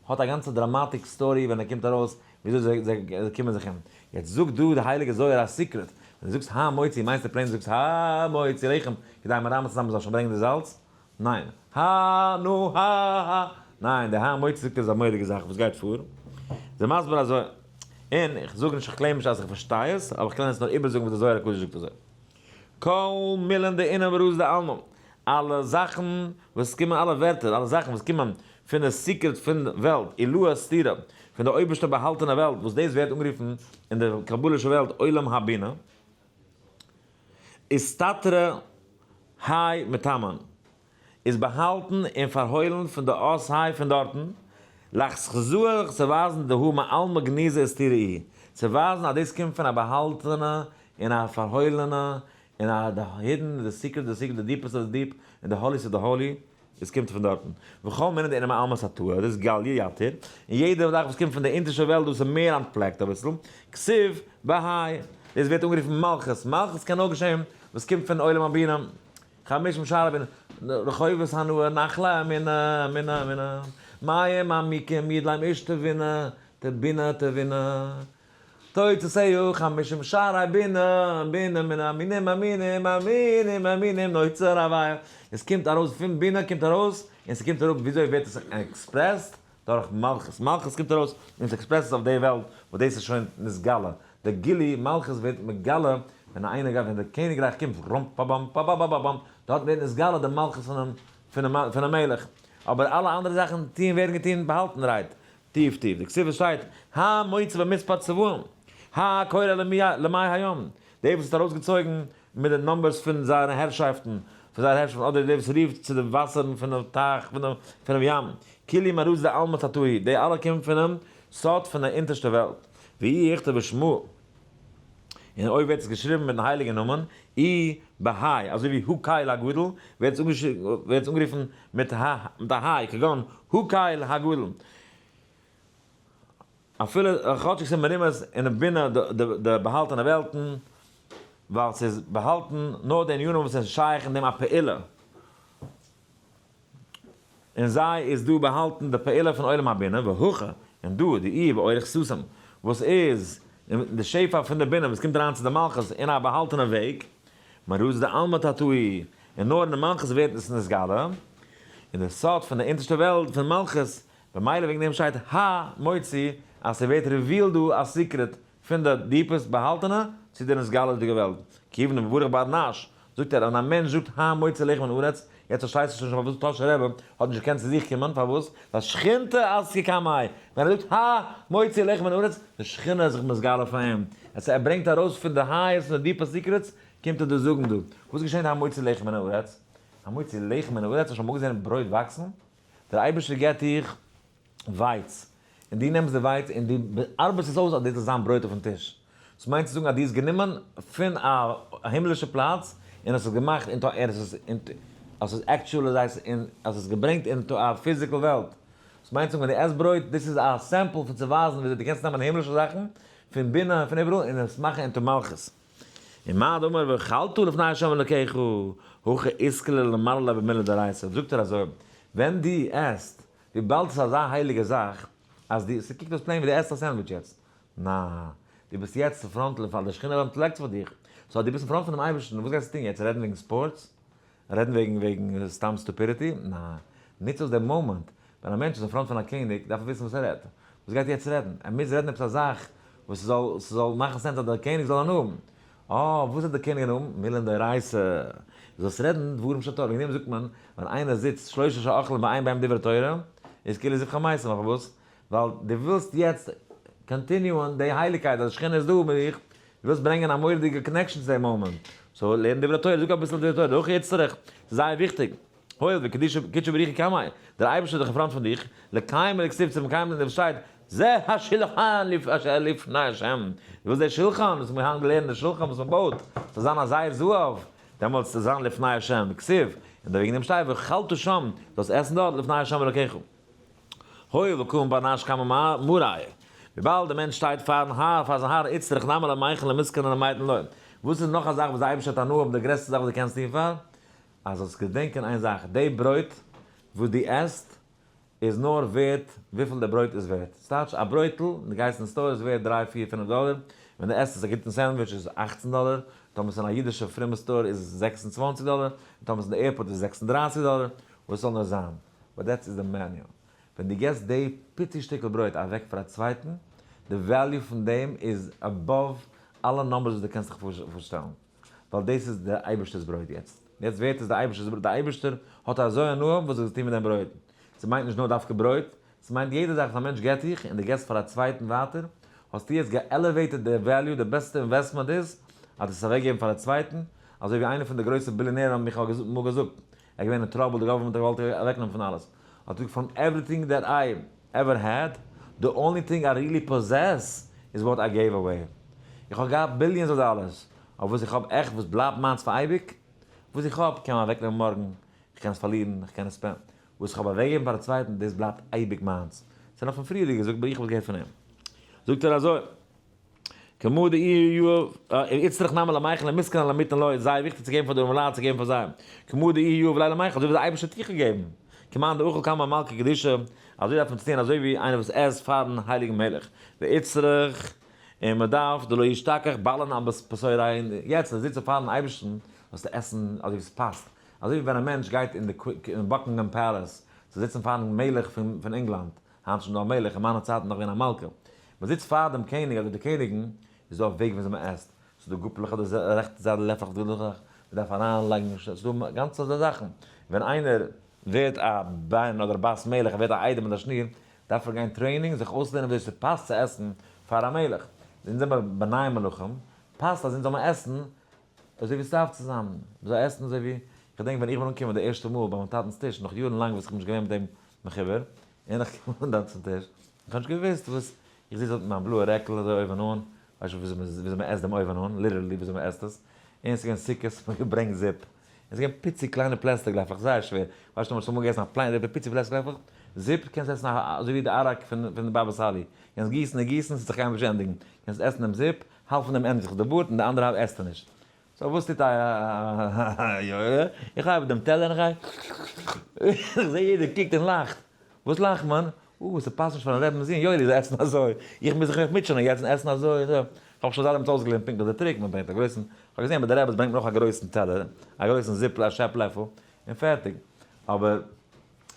האט א גאנצע dramatic story ווען ער קומט ארויס וויאזוי זיי קומען זיך אום. יעצט זאגט דא די הייליגע זוהר א secret, ווען דו זאגסט המוציא מיינסטו plain דו זאגסט המוציא לחם כדי מרמז צו זיין מ'זאל שוין ברענגען די זאלץ? ניין. הא נו הא הא. ניין, די המוציא זאגט ער איז א מורא'דיגע זאך וואס גייט פאר. זיי מסביר אזוי. און איך זאג נישט איך claim נישט אז איך פארשטיי עס, אבער איך קען עס נאר איבערזאגן וואס די זוהר הקדוש זאגט אזוי. כל מילין דאינון ברזא דעלמא, אלע זאכן וואס קומען אלע ווערטער אלע זאכן וואס קומען פון די secret פון וועלט, עילאה סתירה, פון די אויבערשטע באהאלטענע וועלט וואס דאס ווערט אנגערופן אין די קבלה'שע וועלט עולם הבינה, אסתתרא האי מתמן, איז באהאלטן און פארהוילן פון די אות ה' פון דארטן, לאחזאה צו ווייזן דהא מעלמא גניזא אסתירא איהי, צו ווייזן אז דאס קומט פון א באהאלטענע און א פארהוילענע און א די hidden, די secret, די secret, די deepest of די deep, און די holiest of די holy, עס קומט פון דארטן. וכל מיני דאינון מעלמא תתאה, דאס איז גליא יתיר, און יעדע זאך וואס קומט פון די אונטערשטע וועלט דאס איז מער אנטפלעקט אביסל, כתיב בהאי, דאס ווערט אנגערופן מלכות, מלכות קען נאר געשען וואס קומט פון עולם הבינה, חמשים שערי בינה, רחובות הנהר נחלי אמונה, אמונה, אמונה, מים עמוקים ידלם איש תבונה, תבינה, תבינה, תוצאותיה חמשים שערי בינה, בינה, מינה, אמינים, אמינים, אמינים, אמינים, נוצר הוויה, עס קומט ארויס פון בינה קומט ארויס, און ס'קומט אראפ וויאזוי ווערט עס expressed? דורך מלכות, מלכות קומט ארויס און עס expressed עס אויף די וועלט וואס דאס איז שוין נתגלה, די גילוי מלכות ווערט מגלה ווען איינער גייט ווען די קעניגרייך קומט רום פא באם פא בא בא בא באם דארט ווערט נתגלה די מלכות פונעם פונעם מלך, אבער אלע אנדערע זאכן טוען ווערן געטון באהאלטענערהייט טיף טיף, די כתיב שטייט המוציא במספר צבאים הקורא למי הים, דער וואס האט ארויסגעצויגן מיט די numbers פון זייערע הערשאפטן, פון זייערע הערשאפטן, אדער דער וואס רופט צו די וואסערן פונעם טייך, פונעם ים, כולהו מרזא דעלמא תתאי, די אלע קומען פונעם סוד פון די אונטערשטע וועלט, ואי איכתב בשמא, און אויב ווערט עס געשריבן מיטן הייליגן נאמען, אי בהאי, אזוי ווי הקל הגדול, ווערט עס אנגערופן מיט א היי, כגון הקל הגדול. אפילו כאטשיג ס'איז מרומז אין בינה די באהאלטענע וועלטן, ווייל ס'איז באהאלטן נאר די ענינים וואס זענען שייך אין דעם א פעולה, אין זיי איז דא באהאלטן די פעולה פון עולם הבינה, והכא, און דא, די אי באורח סתים, וואס איז די שפע פון די בינה וואס קומט אריין צו די מלכות אין א באהאלטענע וועג, מרזא דעלמא תתאי, און נאר אין די מלכות ווערט עס נתגלה, און די סוד פון די אונטערשטע וועלט פון מלכות, במילא וועגן דעם שטייט המוציא אז ס'ווערט revealed דא א secret פון די deepest באהאלטענע צו די נתגלה'דיגע וועלט, כיוון דמברך בר נש, זאגט ער, און א מענטש זאגט המוציא לחם מן הארץ, יעצט פארשטייסטו שוין פארוואס טאהשער רבי האט נישט געקענט צו זיך קומען, פארוואס? ווייל שכינתא אתיא קמיה, ווען ער זאגט המוציא לחם מן הארץ, די שכינה איז זיך מתגלה פאר אים, עס ער ברענגט ארויס פון די highest און די deepest secrets, קומט ער דאס זאגן דא. וואס געשענט המוציא לחם מן הארץ? המוציא לחם מן הארץ, האסט שוין אמאל געזען ברויט וואקסן? דער אייבערשטער געבט דיך ווייץ, און דו נעמסט די ווייץ און דו ארבעטסט עס אויס אז דאס זאל זיין ברויט אויפן טיש. דאס מיינט צו זאגן אז דו האסט גענומען פון א הימלישע פלאץ און האסט עס געמאכט into און עס האסט עס actualized און האסט עס געברענגט into א physical וועלט. דאס מיינט צו זאגן ווען דו עסט ברויט, דאס איז א sample פון צו ווייזן וויאזוי דו קענסט נעמען הימלישע זאכן פון בינה און פון איבעראל און עס מאכן into מלכות. און מה דאמר ואכלת לפני ה' אלקיך, הכי אתכלי למעלה במילי דאורייתא, זאגט ער אזוי, ווען דו עסט, וויבאלד עס איז אזא הייליגע זאך, אז דו, ס'קוקט אויס plain ווי דו עסט א sandwich יעצט, נעה, דו ביסט יעצט אין front לפ די שכינה אנטפלעקט פאר דיך, so אז דו ביסט אין front פונעם אייבערשטן, וואס גייסטו טון יעצט, רעדן וועגן ספארטס? רעדן וועגן וועגן סתם stupidity? נעה, נוץ אויס דעם מאמענט, ווען א מענטש איז אין front פון א קעניג, דארף ער וויסן וואס ער רעדט. וואס גייט ער יעצט רעדן? ער מוז רעדן עפעס א זאך וואס ס'זאל ס'זאל מאכן sense אז דער קעניג זאל הנאה האבן. אה, וואס האט דער קעניג הנאה האבן? מילין דאורייתא. דו זאלסט רעדן דברים של תורה. וועגן דעם זאגט מען, ווען איינער זיצט שלושה שאוכלים ואין בהם דברי תורה, איז כאילו זבחי מתים. פארוואס? ווייל דו ווילסט יעצט continue ען די הייליגקייט אז די שכינה איז דא מיט דיך, דו ווילסט ברענגען א מורא'דיגע connection צו דעם מאמענט. so לערן דברי תורה, זאג אביסל דברי תורה, דורך יצטרך, ס'איז זייער וויכטיג. הואיל וקדישא קודשא בריך הוא קמיה, דער אייבערשטער איז דאך אין front פון דיך, לקיים לכתיב צו מקיים זיין וואס שטייט, זה השלחן אשר לפני השם, וואס דער שולחן וואס מיר האבן געלערנט, דער שולחן וואס מען בויט, זאל זיין א זר זהב, דעמאלטס זאל זיין לפני השם, וכתיב, און וועגן דעם שטייט ואכלת שם, זאלסט עסן דארט לפני השם אלוקיך. הואיל וקאים בר נש קמי מריה, וויבאלד דער מענטש שטייט פארן האר, פאר זיין האר, איצטריך נמי למיכל למיתקן ולמיתן ליה. וואס איז נאך א זאך וואס דער אייבערשטער האט הנאה אויף די גרעסטע זאך וואס דו קענסט טון פאר? אז זאלסט געדענקען איין זאך, די ברויט וואס דו עסט איז נאר ווערט וויפיל די ברויט איז ווערט. ס'טייטש א ברויטל, דו גייסט אין store איז ווערט 3, 4, 5 דאלער, ווען דו עסט עס א גוטן sandwich איז 18 דאלער, טאמער ס'איז אין א אידישע פרומע store איז 26 דאלער, און טאמער ס'איז אין די airport איז 36 דאלער, וואס זאל נאר זיין. But that is the menu. ווען דו געסט די פיצי שטיקל ברויט אוועק פאר א צווייטן, די value פון דעם איז above אלע numbers וואס דו קענסט דיך פארשטעלן. ווייל דאס איז דער אייבערשטער'ס ברויט יעצט. יעצט ווערט עס דער אייבערשטער'ס ברויט. דער אייבערשטער האט אזוי הנאה וואס דו האסט געטון מיט דעם ברויט. ס'מיינט נישט נאר דווקא ברויט, ס'מיינט יעדע זאך וואס א מענטש געט דיך און דו געסט פאר א צווייטן ווייטער, האסטו יעצט גע elevated די value, די בעסטע investment איז אז דו עס אוועקגעבן פאר א צווייטן, אזוי ווי איינער פון די גרויסע ביליאנערן האבן מיך אמאל געזאגט, ער איז געווען אין trouble, די government האט געוואלט אוועקנעמען פון אלעס, האט ער געזאגט from everything that I ever had, the only thing I really possess is what I gave away. איך האב געהאט billions of dollars, אבער וואס איך האב עכט וואס בלייבט מיינס פאר אייביג, וואס איך האב קען מען אוועקנעמען מארגן, איך קען עס פארלירן, איך קען עס spend ן, וואס איך האב אוועקגעגעבן פאר א צווייטן דאס בלייבט אייביג מיינס. ס'איז נאך פון פריערדיגע געזאגט, אבער איך האב עס געהערט פון אים. זאגט ער אזוי, כמו די אי יו, איצטריך נאמר למיכל למיסקן על המיתן לא, איז זייער וויכטיג צו געבן פאר די ארמעלייט צו געבן פאר זיי. כמו די אי יו ולילה מיכל, אזוי ווי דער אייבערשטער האט דיך געגעבן. כמאן דאכל כמה מלכה קדישא, אזוי דארף מען צו טון אזוי ווי איינער וואס עסט פארן הייליגן מלך. ואיצטריך, און מען דארף, דלא ישתכח בעלן על בשרי, און יעצט אז זיצן פארן אייבערשטן, זאלסטו עסן אזוי ווי עס פאסט. אזוי ווי ווען א מענטש גייט אין די Buckingham Palace צו זיצן פארן מלך פון ענגלאנד, היינט איז שוין דא א מלך, אין מיינע צייטן נאך געווען א מלכה. מען זיצט פאר דעם קעניג אדער די קעניגן, איז דא א וועג וויאזוי מען עסט, ס'איז דא גאפלעך אויף די רעכטע זייט, לעפלעך אויף די לינקע זייט, מען דארף אריינלייגן, ס'איז דא גאנצע אזוי זאכן. ווען איינער ווערט א בן אדער בת מלך, ער ווערט א איידעם אדער א שניר, דארף ער גיין training, זיך אויסלערנען וויאזוי ס'פאסט צו עסן פאר א מלך. אונז זעמער בני מלכים, פאסט אז אונז זאל מען עסן אזוי ווי ס'דארף צו זיין, מ'זאל עסן אזוי ווי, כ'געדענק ווען איך בין אנגעקומען די ערשטע מאל ביי מיין טאטנ'ס טיש, נאך יארן לאנג וואס איך בין נישט געווען מיט דעם מחובר, און איך קום אן דארט צום טיש, איך האב נישט געוואוסט וואס, איך זיץ דארט מיט מיין בלויע רעקל אזוי אויבן אן, ווייסט שוין וויאזוי מ'עסט דעם אויבן אן, literally וויאזוי מ'עסט עס, און ס'איז געווען סוכות, מ'האט געברענגט זופ, און ס'איז געווען פיצי קליינע פלעסטיק לעפלעך, זייער שווער, ווייסט שוין אמאל געגעסן א פליינע פיצי פלעסטיק לעפל, זופ קענסט עסן אזוי ווי די אראק פון די באבא סאלי, קענסט גיסן און גיסן, ס'וועט זיך קיינמאל נישט ענדיגן, קענסט עסן דעם זופ, האלב פון דעם ענדיגט זיך די בארד און די אנדערע האלב עסטו נישט. So וואס טוט א יורה? איך הייב דעם טעלער און איך גיי, איך זע יעדער קוקט און לאכט. וואס לאכט מען? אה, ס'פאסט נישט פארן רעבינ'ס זון יואלי זאל עסן אזוי. איך מוז זיך אויך מוטשענען יעצט און עסן אזוי. איך האב שוין זייט דעמאלטס אויסגעלערנט פונקטליך די trick, מען ברענגט א גרויסן, איך האב געזען ביי די רעבעס ברענגט מען אויך א גרויסן טעלער, א גרויסן זופ, א שעפ לעפל, און פערטיג. אבער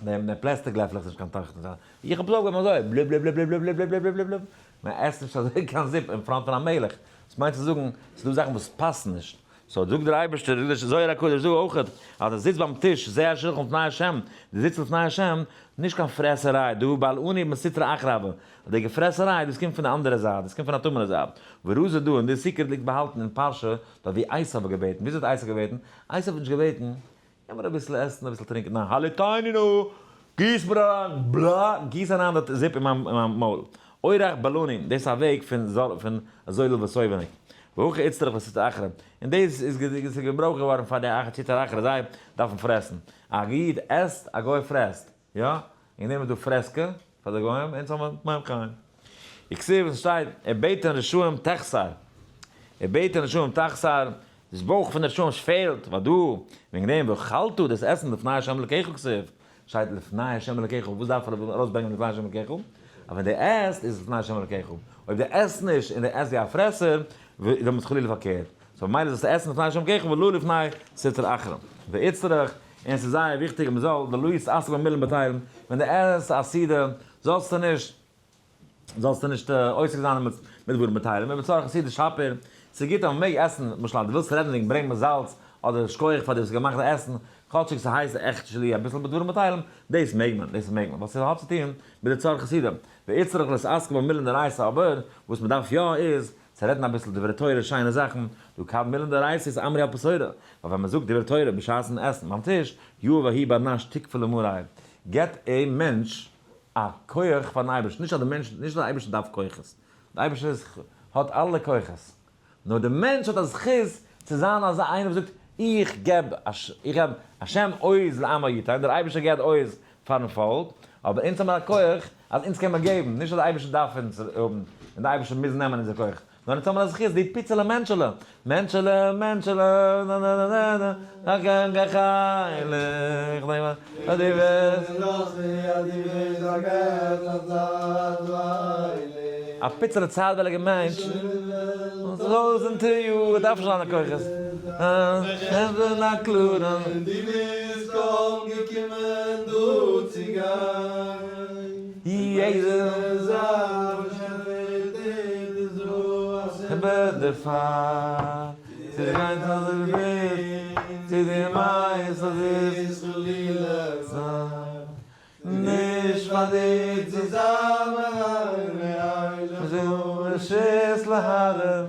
די פלעסטיק לעפלעך איז נישט קיין תוכן. איך האב פלאג אזוי, בלעבלעבלעבלעבלעבלעבלעבלעבלעב, מען עסט נישט אזוי קיין זופ אין front פון א מלך. דאס מיינט צו זאגן, ס'איז דא זאכן וואס פאסן נישט. So זאגט דער אייבערשטער, זאגט דער זוהר הקדוש דא אויכעט, אז דו זיצט ביים טיש, זה השולחן לפני השם, דו זיצט לפני השם, נישט קיין פרעסעריי, דא בעל עני מסטרא אחרא, די געפרעסעריי, דאס קומט פון די אנדערע זייט, דאס קומט פון א טמא'נע זייט. ורזא דא, און די secret ליגט באהאלטן אין פרשה, דארט ווי עשיו האט געבעטן. וויאזוי האט עשיו געבעטן? עשיו האט נישט געבעטן, געב מיר אביסל עסן, אביסל טרינקען, ניין, הלעיטני נא, גיס מיר אריין, בלע, גיס אריין די זופ אין מיין מויל. אורח בלעני, דאס איז א וועג פון זולל וסובאניק. והכי איצטריך לסטרא אחרא, און דאס איז געברויכט געווארן פאר די סטרא אחרא, זיי דארפן פרעסן. א איד עסט, א גוי פרעסט. יא, אין דעם איז דא פרעסקע פאר די גוים, אונז האבן מים חיים. וכתיב וואס שטייט, ובטן רשעים תחסר, ובטן רשעים תחסר, דאס בויך פון די רשעים פעלט, ודא, וועגן דעם ואכלת דאס עסן לפני ה' אלקיך כתיב, שטייט לפני ה' אלקיך, וואס דארף ער ארויסברענגען לפני ה' אלקיך? אז ווען דו עסט איז לפני ה' אלקיך, אויב דו עסט נישט און דו עסט ווי א פרעסער, דעמאלטס איז חלילה פארקערט. So ממילא זאלסטו עסן לפני ה' אלקיך ולא לפני סטרא אחרא. ואיצטריך, און ס'איז זייער וויכטיג אז מ'זאל דלא יתעסק במילין בטלים, ווען דו עסט א סעודה זאלסטו נישט זאלסטו נישט עוסק זיין מיט דברים בטלים, ובצורך הסעודה שפיר, ס'איז גוט אז מ'מעג עסן, למשל אז דו ווילסט רעדן וועגן ברענג מיר זאלץ, אדער שכוח פאר דו האסט געמאכט די עסן, כאטשיג ס'הייסט עכט שלי אביסל בדברים בטלים, דאס מעג מען, דאס מעג מען, ווייל ס'האט צו טון מיט די צורך הסעודה, ואיצטריך להתעסק במילין דאורייתא, אבער וואס מ'דארף יא איז צו רעדן אביסל דברי תורה שיינע זאכן, דהא כד מילין דאורייתא אתאמרו על פתורא, ווייל ווען מען זאגט דברי תורה בשעת'ן עסן ביים טיש, יהיב ההוא בר נש תוקפא למאריה, געבט א מענטש א כח פארן אייבערשטן, נישט אז די מענטש, נישט אז די אייבערשטער דארף כוחות, די אייבערשטער איז האט אלע כוחות, נאר די מענטש האט א זכות צו זיין אזא איינער וואס זאגט איך געב, איך געב, השם עוז לעמו יתן, דער אייבערשטער געבט עוז פארן פאלק, אבער אונז האבן א כח אז אונז קען מען געבן, נישט אז די אייבערשטער דארף אונז האבן, און די אייבערשטער מוז נעמען אונזער כח. נאר אונז האבן א זכות, די פיצעלע מענטשעלע, מענטשעלע, מענטשעלע, נא נא נא נא נא, א פיצעלע צייטווייליגע מענטש, טויזענטע יאר, דארף נישט זיינע כוחות, דערפאר צו גיין צו די וועלט, צו די מייסד איז חלילה זיין נישט פאר דיר צו זיין רשות להרע.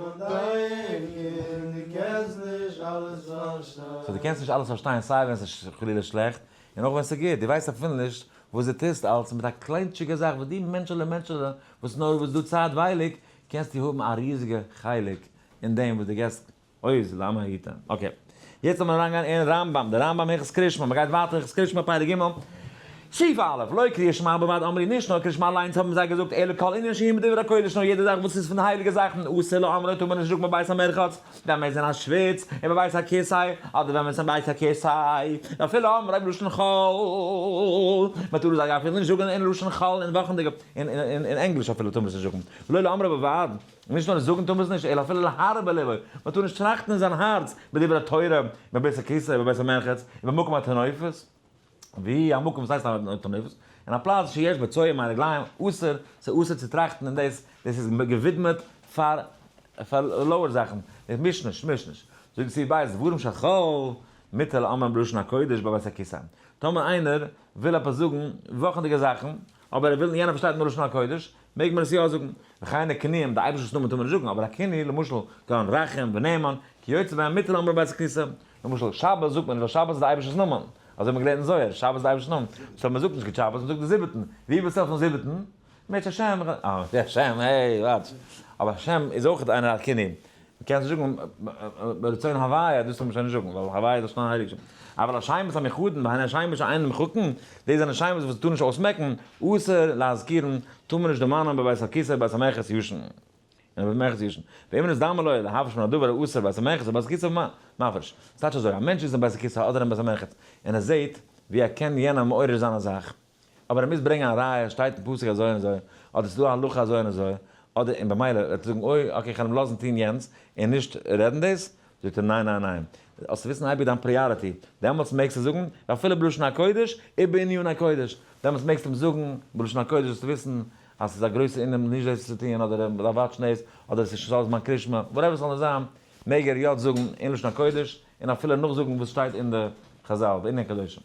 so דו קענסט נישט אלעס פארשטיין סיי ווען ס'איז חלילה שלעכט און אויך ווען ס'איז גוט, דו ווייסט אפילו נישט וואס דו טוסט אלץ מיט א קליינטשיגע זאך וואס דו מענטשעלע מענטשעלע וואס נאר וואס דא צייטווייליג קענסטו האבן א ריזיגע חלק אין דעם וואס דו געסט אויס למה היית. okay. יעצט לאמיר אריינגיין אין רמב ם, די רמב ם הלכות קרישמע, מ'גייט ווייטער הלכות קרישמע פרק ג', סעיף א', לא קריאת שמע בלבד אמרו, נישט נאר קרישמע אליינס האבן זיי געזאגט, אלא כל ענין שהוא מדברי הקודש, נאר יעדע זאך וואס איז פון די הייליגע זאכן, אסור לאומרו טאר מען נישט זאגן בבית המרחץ, ווען מען איז אין א שוויץ, און בבית הכסא, אדער ווען מען איז אין בית הכסא, אפילו אמרו בלשון חול, מען טאר עס אפילו נישט זאגן אין לשון חול אין וואכנדיגע, אין ענגליש אפילו טאר מען עס נישט זאגן, ולא לאומרו בלבד, נישט נאר זאגן טאר מען עס נישט, אלא אפילו להרהר בלבו, מען טאר נישט טראכטן אין זיין הארץ בדברי התורה, בבית הכסא, בבית המרחץ, ובמקום הטינופת, ווי א מקום וואס הייסט א טינופת, אין א פלאץ שיש בו צואה מי רגליים, אסור, ס'איז אסור צו טראכטן אין דאס, דאס איז געווידמעט פאר פאר lower זאכן, דאס מיש נישט, מיש נישט. זאגט די סעיף ב', דברים של חול, מותר לאומרן בלשון הקודש בבית הכסא. טאמער איינער וויל עפעס זאגן וואכענדיגע זאכן, אבער ער וויל יענער פארשטייט נאר לשון הקודש, מעג מען עס יא זאגן. וכן הכינויים, די אייבערשטער'ס נאמען טאר מען נישט זאגן, אבער א כינוי, למשל, כגון רחום ונאמן, כיוצא בהם מותר לאומרן בבית הכסא. למשל, שבת זאגט מען נישט ווייל שבת איז די אייבערשטער'ס נאמען. אזוי האט מען געלערנט אין זוהר, שבת איז די אייבערשטער'ס נאמען. so מען זאגט נישט גוט שבת, מען זאגט די זיבעטן. ווי ביסטו אויפן זיבעטן? מערטש השם, אה, השם, העי, וואטש. אבער השם איז אויך איינער א כינוי. מ'קען נישט זאגן ברצון הוויה, דאס טאר מען שוין נישט זאגן, ווייל הוויה איז דאך שוין א הייליג שם. אבל השמות המיוחדים, והן השמות שאינן נמחקין, דאס זענען שמות וואס מ'טאר נישט אויסמעקן, אסור להזכירן, טאר מען נישט דערמאנען בבית הכסא ובית המרחץ ישן. און בבית המרחץ ישן. ואם נזדמן לו להפריש מן הדבר האסור בבית המרחץ ובית הכסא מפריש. ס'טייטש אזוי, א מענטש איז אין בית הכסא אדער אין בית המרחץ, און ער זעט ווי ער קען יענעם מעורר זיין א זאך, אבער ער מוז ברענגען א ראיה, שטייט אין פסוק אזוי און אזוי, אדער ס'איז דא א הלכה אזוי און אזוי, אדער און במילא וועט ער זאגן אוי okay כ'על אים לאזן טון יענץ און נישט רעדן דאס, זאגט ער ניין ניין ניין, זאלסט וויסן אייביג דיין priority, דעמאלטס מעגסטו זאגן ואפילו בלשון הקודש ובעניני הקודש, דעמאלטס מעגסטו אים זאגן בלשון הקודש זאלסטו וויסן אז ס'איז א גרויסע ענין נישט דאס צו טון אדער מ'דארף וואטשן דאס, אדער ס'איז שוין זמן קרישמע, whatever ס'זאל נאר זיין, מעג ער יא זאגן אין לשון הקודש און אפילו נאכזאגן וואס שטייט אין די חזל בעניני קדושים.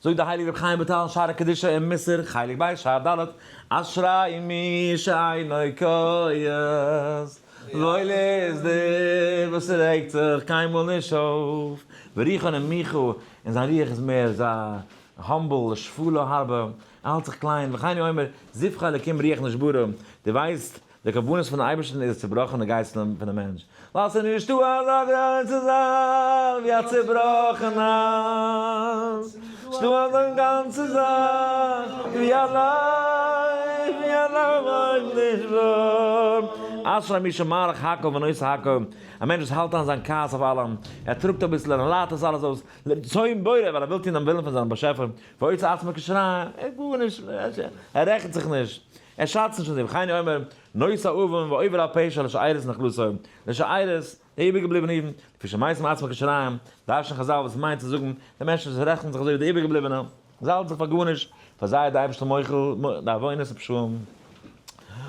זאגט דער הייליגער רבי חיים וויטאל אין שערי קדושה אין מוסר, חלק ב', שער ד', אשרי מי שאינו כועס, וואויל איז דער וואס רעגט זיך קיינמאל נישט אויף, ורוחו נמוכה, און זיין רוח איז מער אזא humble, שפלה הרבה, ער האלט זיך קליין, וכן הוא אומר, זבחי אלקים רוח נשברה, דו ווייסט די כוונות פון אייבערשטן איז צובראכענע גייסט פון די מענטש, ווייל ס'איז נישטא אזא גרויסע זאך ווי א צובראכענע, ס'דא אזא גאנצע זאך ווי א לב, ווי א לב נשבר. אשרי מי שמעריך הכל ונושא הכל, א מענטש וואס האלט איין זיין כעס אויף אלעם, ער טראגט אביסל און ער ליידט עס אלעס אויס, לרצון בורא, ווייל ער וויל טון דעם ווילן פון זיין באשעפער, והוצא עצמו כשיריים, ער האט גארנישט, ער רעכנט זיך נישט. ער שאצט נישט און זיי וכן הוא אומר נושא עוון ועובר על פשע לשארית נחלתו, לשארית, די איבערגעבליבענע אידן, לפי שמתים עצמם כשיריים, דרש'ן חזל וואס מיינט צו זאגן, די מענטשן וואס רעכענען זיך אזוי ווי די איבערגעבליבענע, זיי האלטן זיך פאר גארנישט, פאר זיי איז די אייבערשטער מוחל די עוונות און פשעים.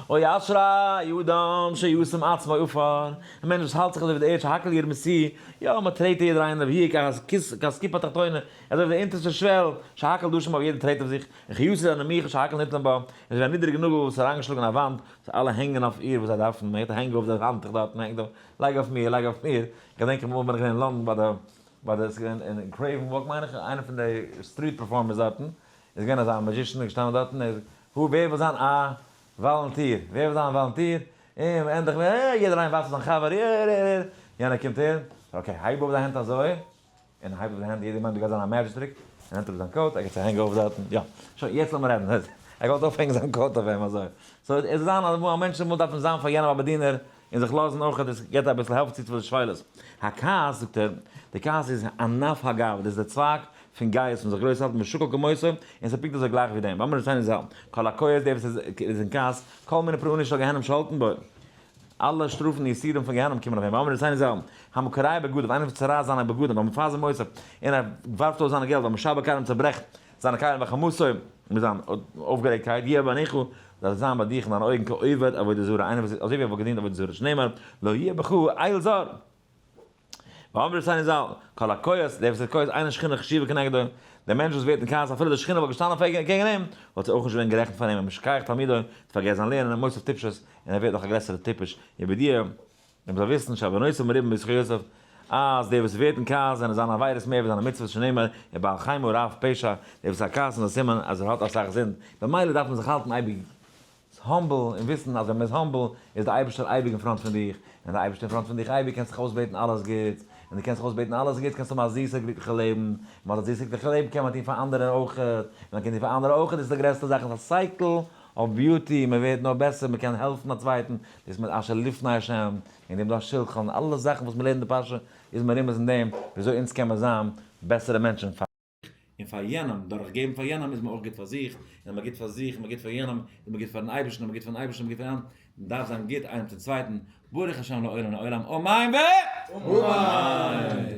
אוי אשרי אדם שישים עצמו עפר, א מענטש וואס האלט זיך אזוי ווי די ערד שהכל ירמסוהו, יא מען טרעט יעדער איינער והוא כאסקופה התחתונה, אזוי ווי די אונטערשטע שוועל, שהכל דשין בה יעדער טרעט אויף זיך, און כיתד הנמוכה שהכל נתלין בה, און זי ווי א נידעריגע נאגל וואס איז אריינגעשלאגן אין א וואנט, וואס אלע הענגען אויף איר וואס זיי דארפן, מען הערט א הענג אויף די האנטוך דארט, מען הענגט אויף, לייג אויף מיר, לייג אויף מיר, איך געדענק אמאל בין איך געווען אין לאנדאן ביי די, ביי די, עס איז געווען אין Craven Walk מיין איך, איינער פון די street performers דארטן, איז געווען אזא magician איז געשטאנען דארטן, ער איז, הו, ווער וויל זיין א volunteer, ווער וויל זיין א volunteer, און ענדליך, אה, יעדער איינער ווייזט אויף זיין חבר, ער, ער, ער, יענער קומט אהער, okay, הייב אויף די הענט אזוי, און הייבט אויף די הענט, יעדער מיינט דא גייט זיין א magic trick, ער נעמט אראפ זיין coat, ער געט א הענג אויף דארטן, יא, שוין, יעצט לאמיר רעדן. ער געוואלט אויפהענגען זיין coat אויף אים אזוי. so עס איז זיין אז אמאל א מענטש אמאל דארף מען זיין פאר יענעם א באדינער און זיך לאזן אויך דאס געבט אביסל העלפט צו צו די שפלות. הכעס זאגט ער, די כעס איז ענף הגאוה, דאס איז די צווייג פון גאות פון זיך גרויס האלטן ושקול כמותו, און עס איז פונקט אזוי גלייך ווי דעם. ואמר ר' ז"ל, כל הכועס דער וואס איז אין כעס, כל מיני פורענות של גיהנום שולטין בו. אלע שטראפן און יסורים פון גיהנום קומען אויף אים. ואמר ר' ז"ל, המקרע בגדיו, איינער וואס צערייסט זיינע בגדים, והמפזר מעותיו, און ער ווארפט אויס זיינע געלט, והמשבר כלים, צעברעכט זיינע כלים וחמתו, מיט זיין אויפגערעגטקייט, יהיה בעיניך, זאל עס זיין ביי דיך אין דיינע אויגן כעובד עבודה זרה, איינער וואס איז אזוי ווי ער וואלט געדינט עבודה זרה, שנאמר, לא יהיה בך אל זר. ואמרו רבותינו ז"ל, כל הכועס, דער וואס איז כועס, אינה שכינה חשובה כנגדו, דער מענטש וואס ווערט אין כעס, אפילו די שכינה וואלט געשטאנען קעגן אים, וואלט זי אויך נישט געווען גערעכנט פאר אים, ומשכח תלמודו, פארגעסט זיין לערנען, ומוסיף טיפשות, און ער ווערט נאך א גרעסערע טיפש, יבידיע, און מ'זאל וויסן, שעוונותיו מרובים מזכויותיו, אז דער וואס ווערט אין כעס זענען זיינע עבירות מער ווי זיינע מצוות שנאמר, ובעל חמה רב פשע, דער וואס איז א כעסן איז א סימן אז ער האט אסאך זינד, במילא דארף מען זיך האלטן אייביג humble און וויסן אז ווען מ'איז humble איז דער אייבערשטער אייביג אין front פון דיך, און דער אייבערשטער אין front פון דיך אייביג קענסט זיך אויסבעטן אלעס גוטס, און דו קענסט זיך אויסבעטן אלעס גוטס קענסטו האבן א זיסע גליקליכע לעבן, און מ'האט א זיסע גליקליכע לעבן קען מען טון פאר אנדערע אויך, און מען קען טון פאר אנדערע אויך, דאס איז די גרעסטע זאך, עס איז א cycle of beauty, מען ווערט נאר בעסער, מען קען העלפן א צווייטן, דאס מיט אשר לפני השם, אין דעם דא שלחן, אלע זאכן וואס מען לערנט אין די פרשה איז מרומז אין דעם וויאזוי אונז קען מען זיין בעסערע מענטשן פאר און פאר יענעם, דורך געבן פאר יענעם איז מען אויך גוט פאר זיך, און אז מען גיט פאר זיך און מען גיט פאר יענעם, איז מען גוט פארן אייבערשטן, און מען גיט פארן אייבערשטן און מען גיט פאר יענעם, מען דארף זיין גוט איינעם צום צווייטן, ברוך השם לעולם לעולם, אמן ואמן!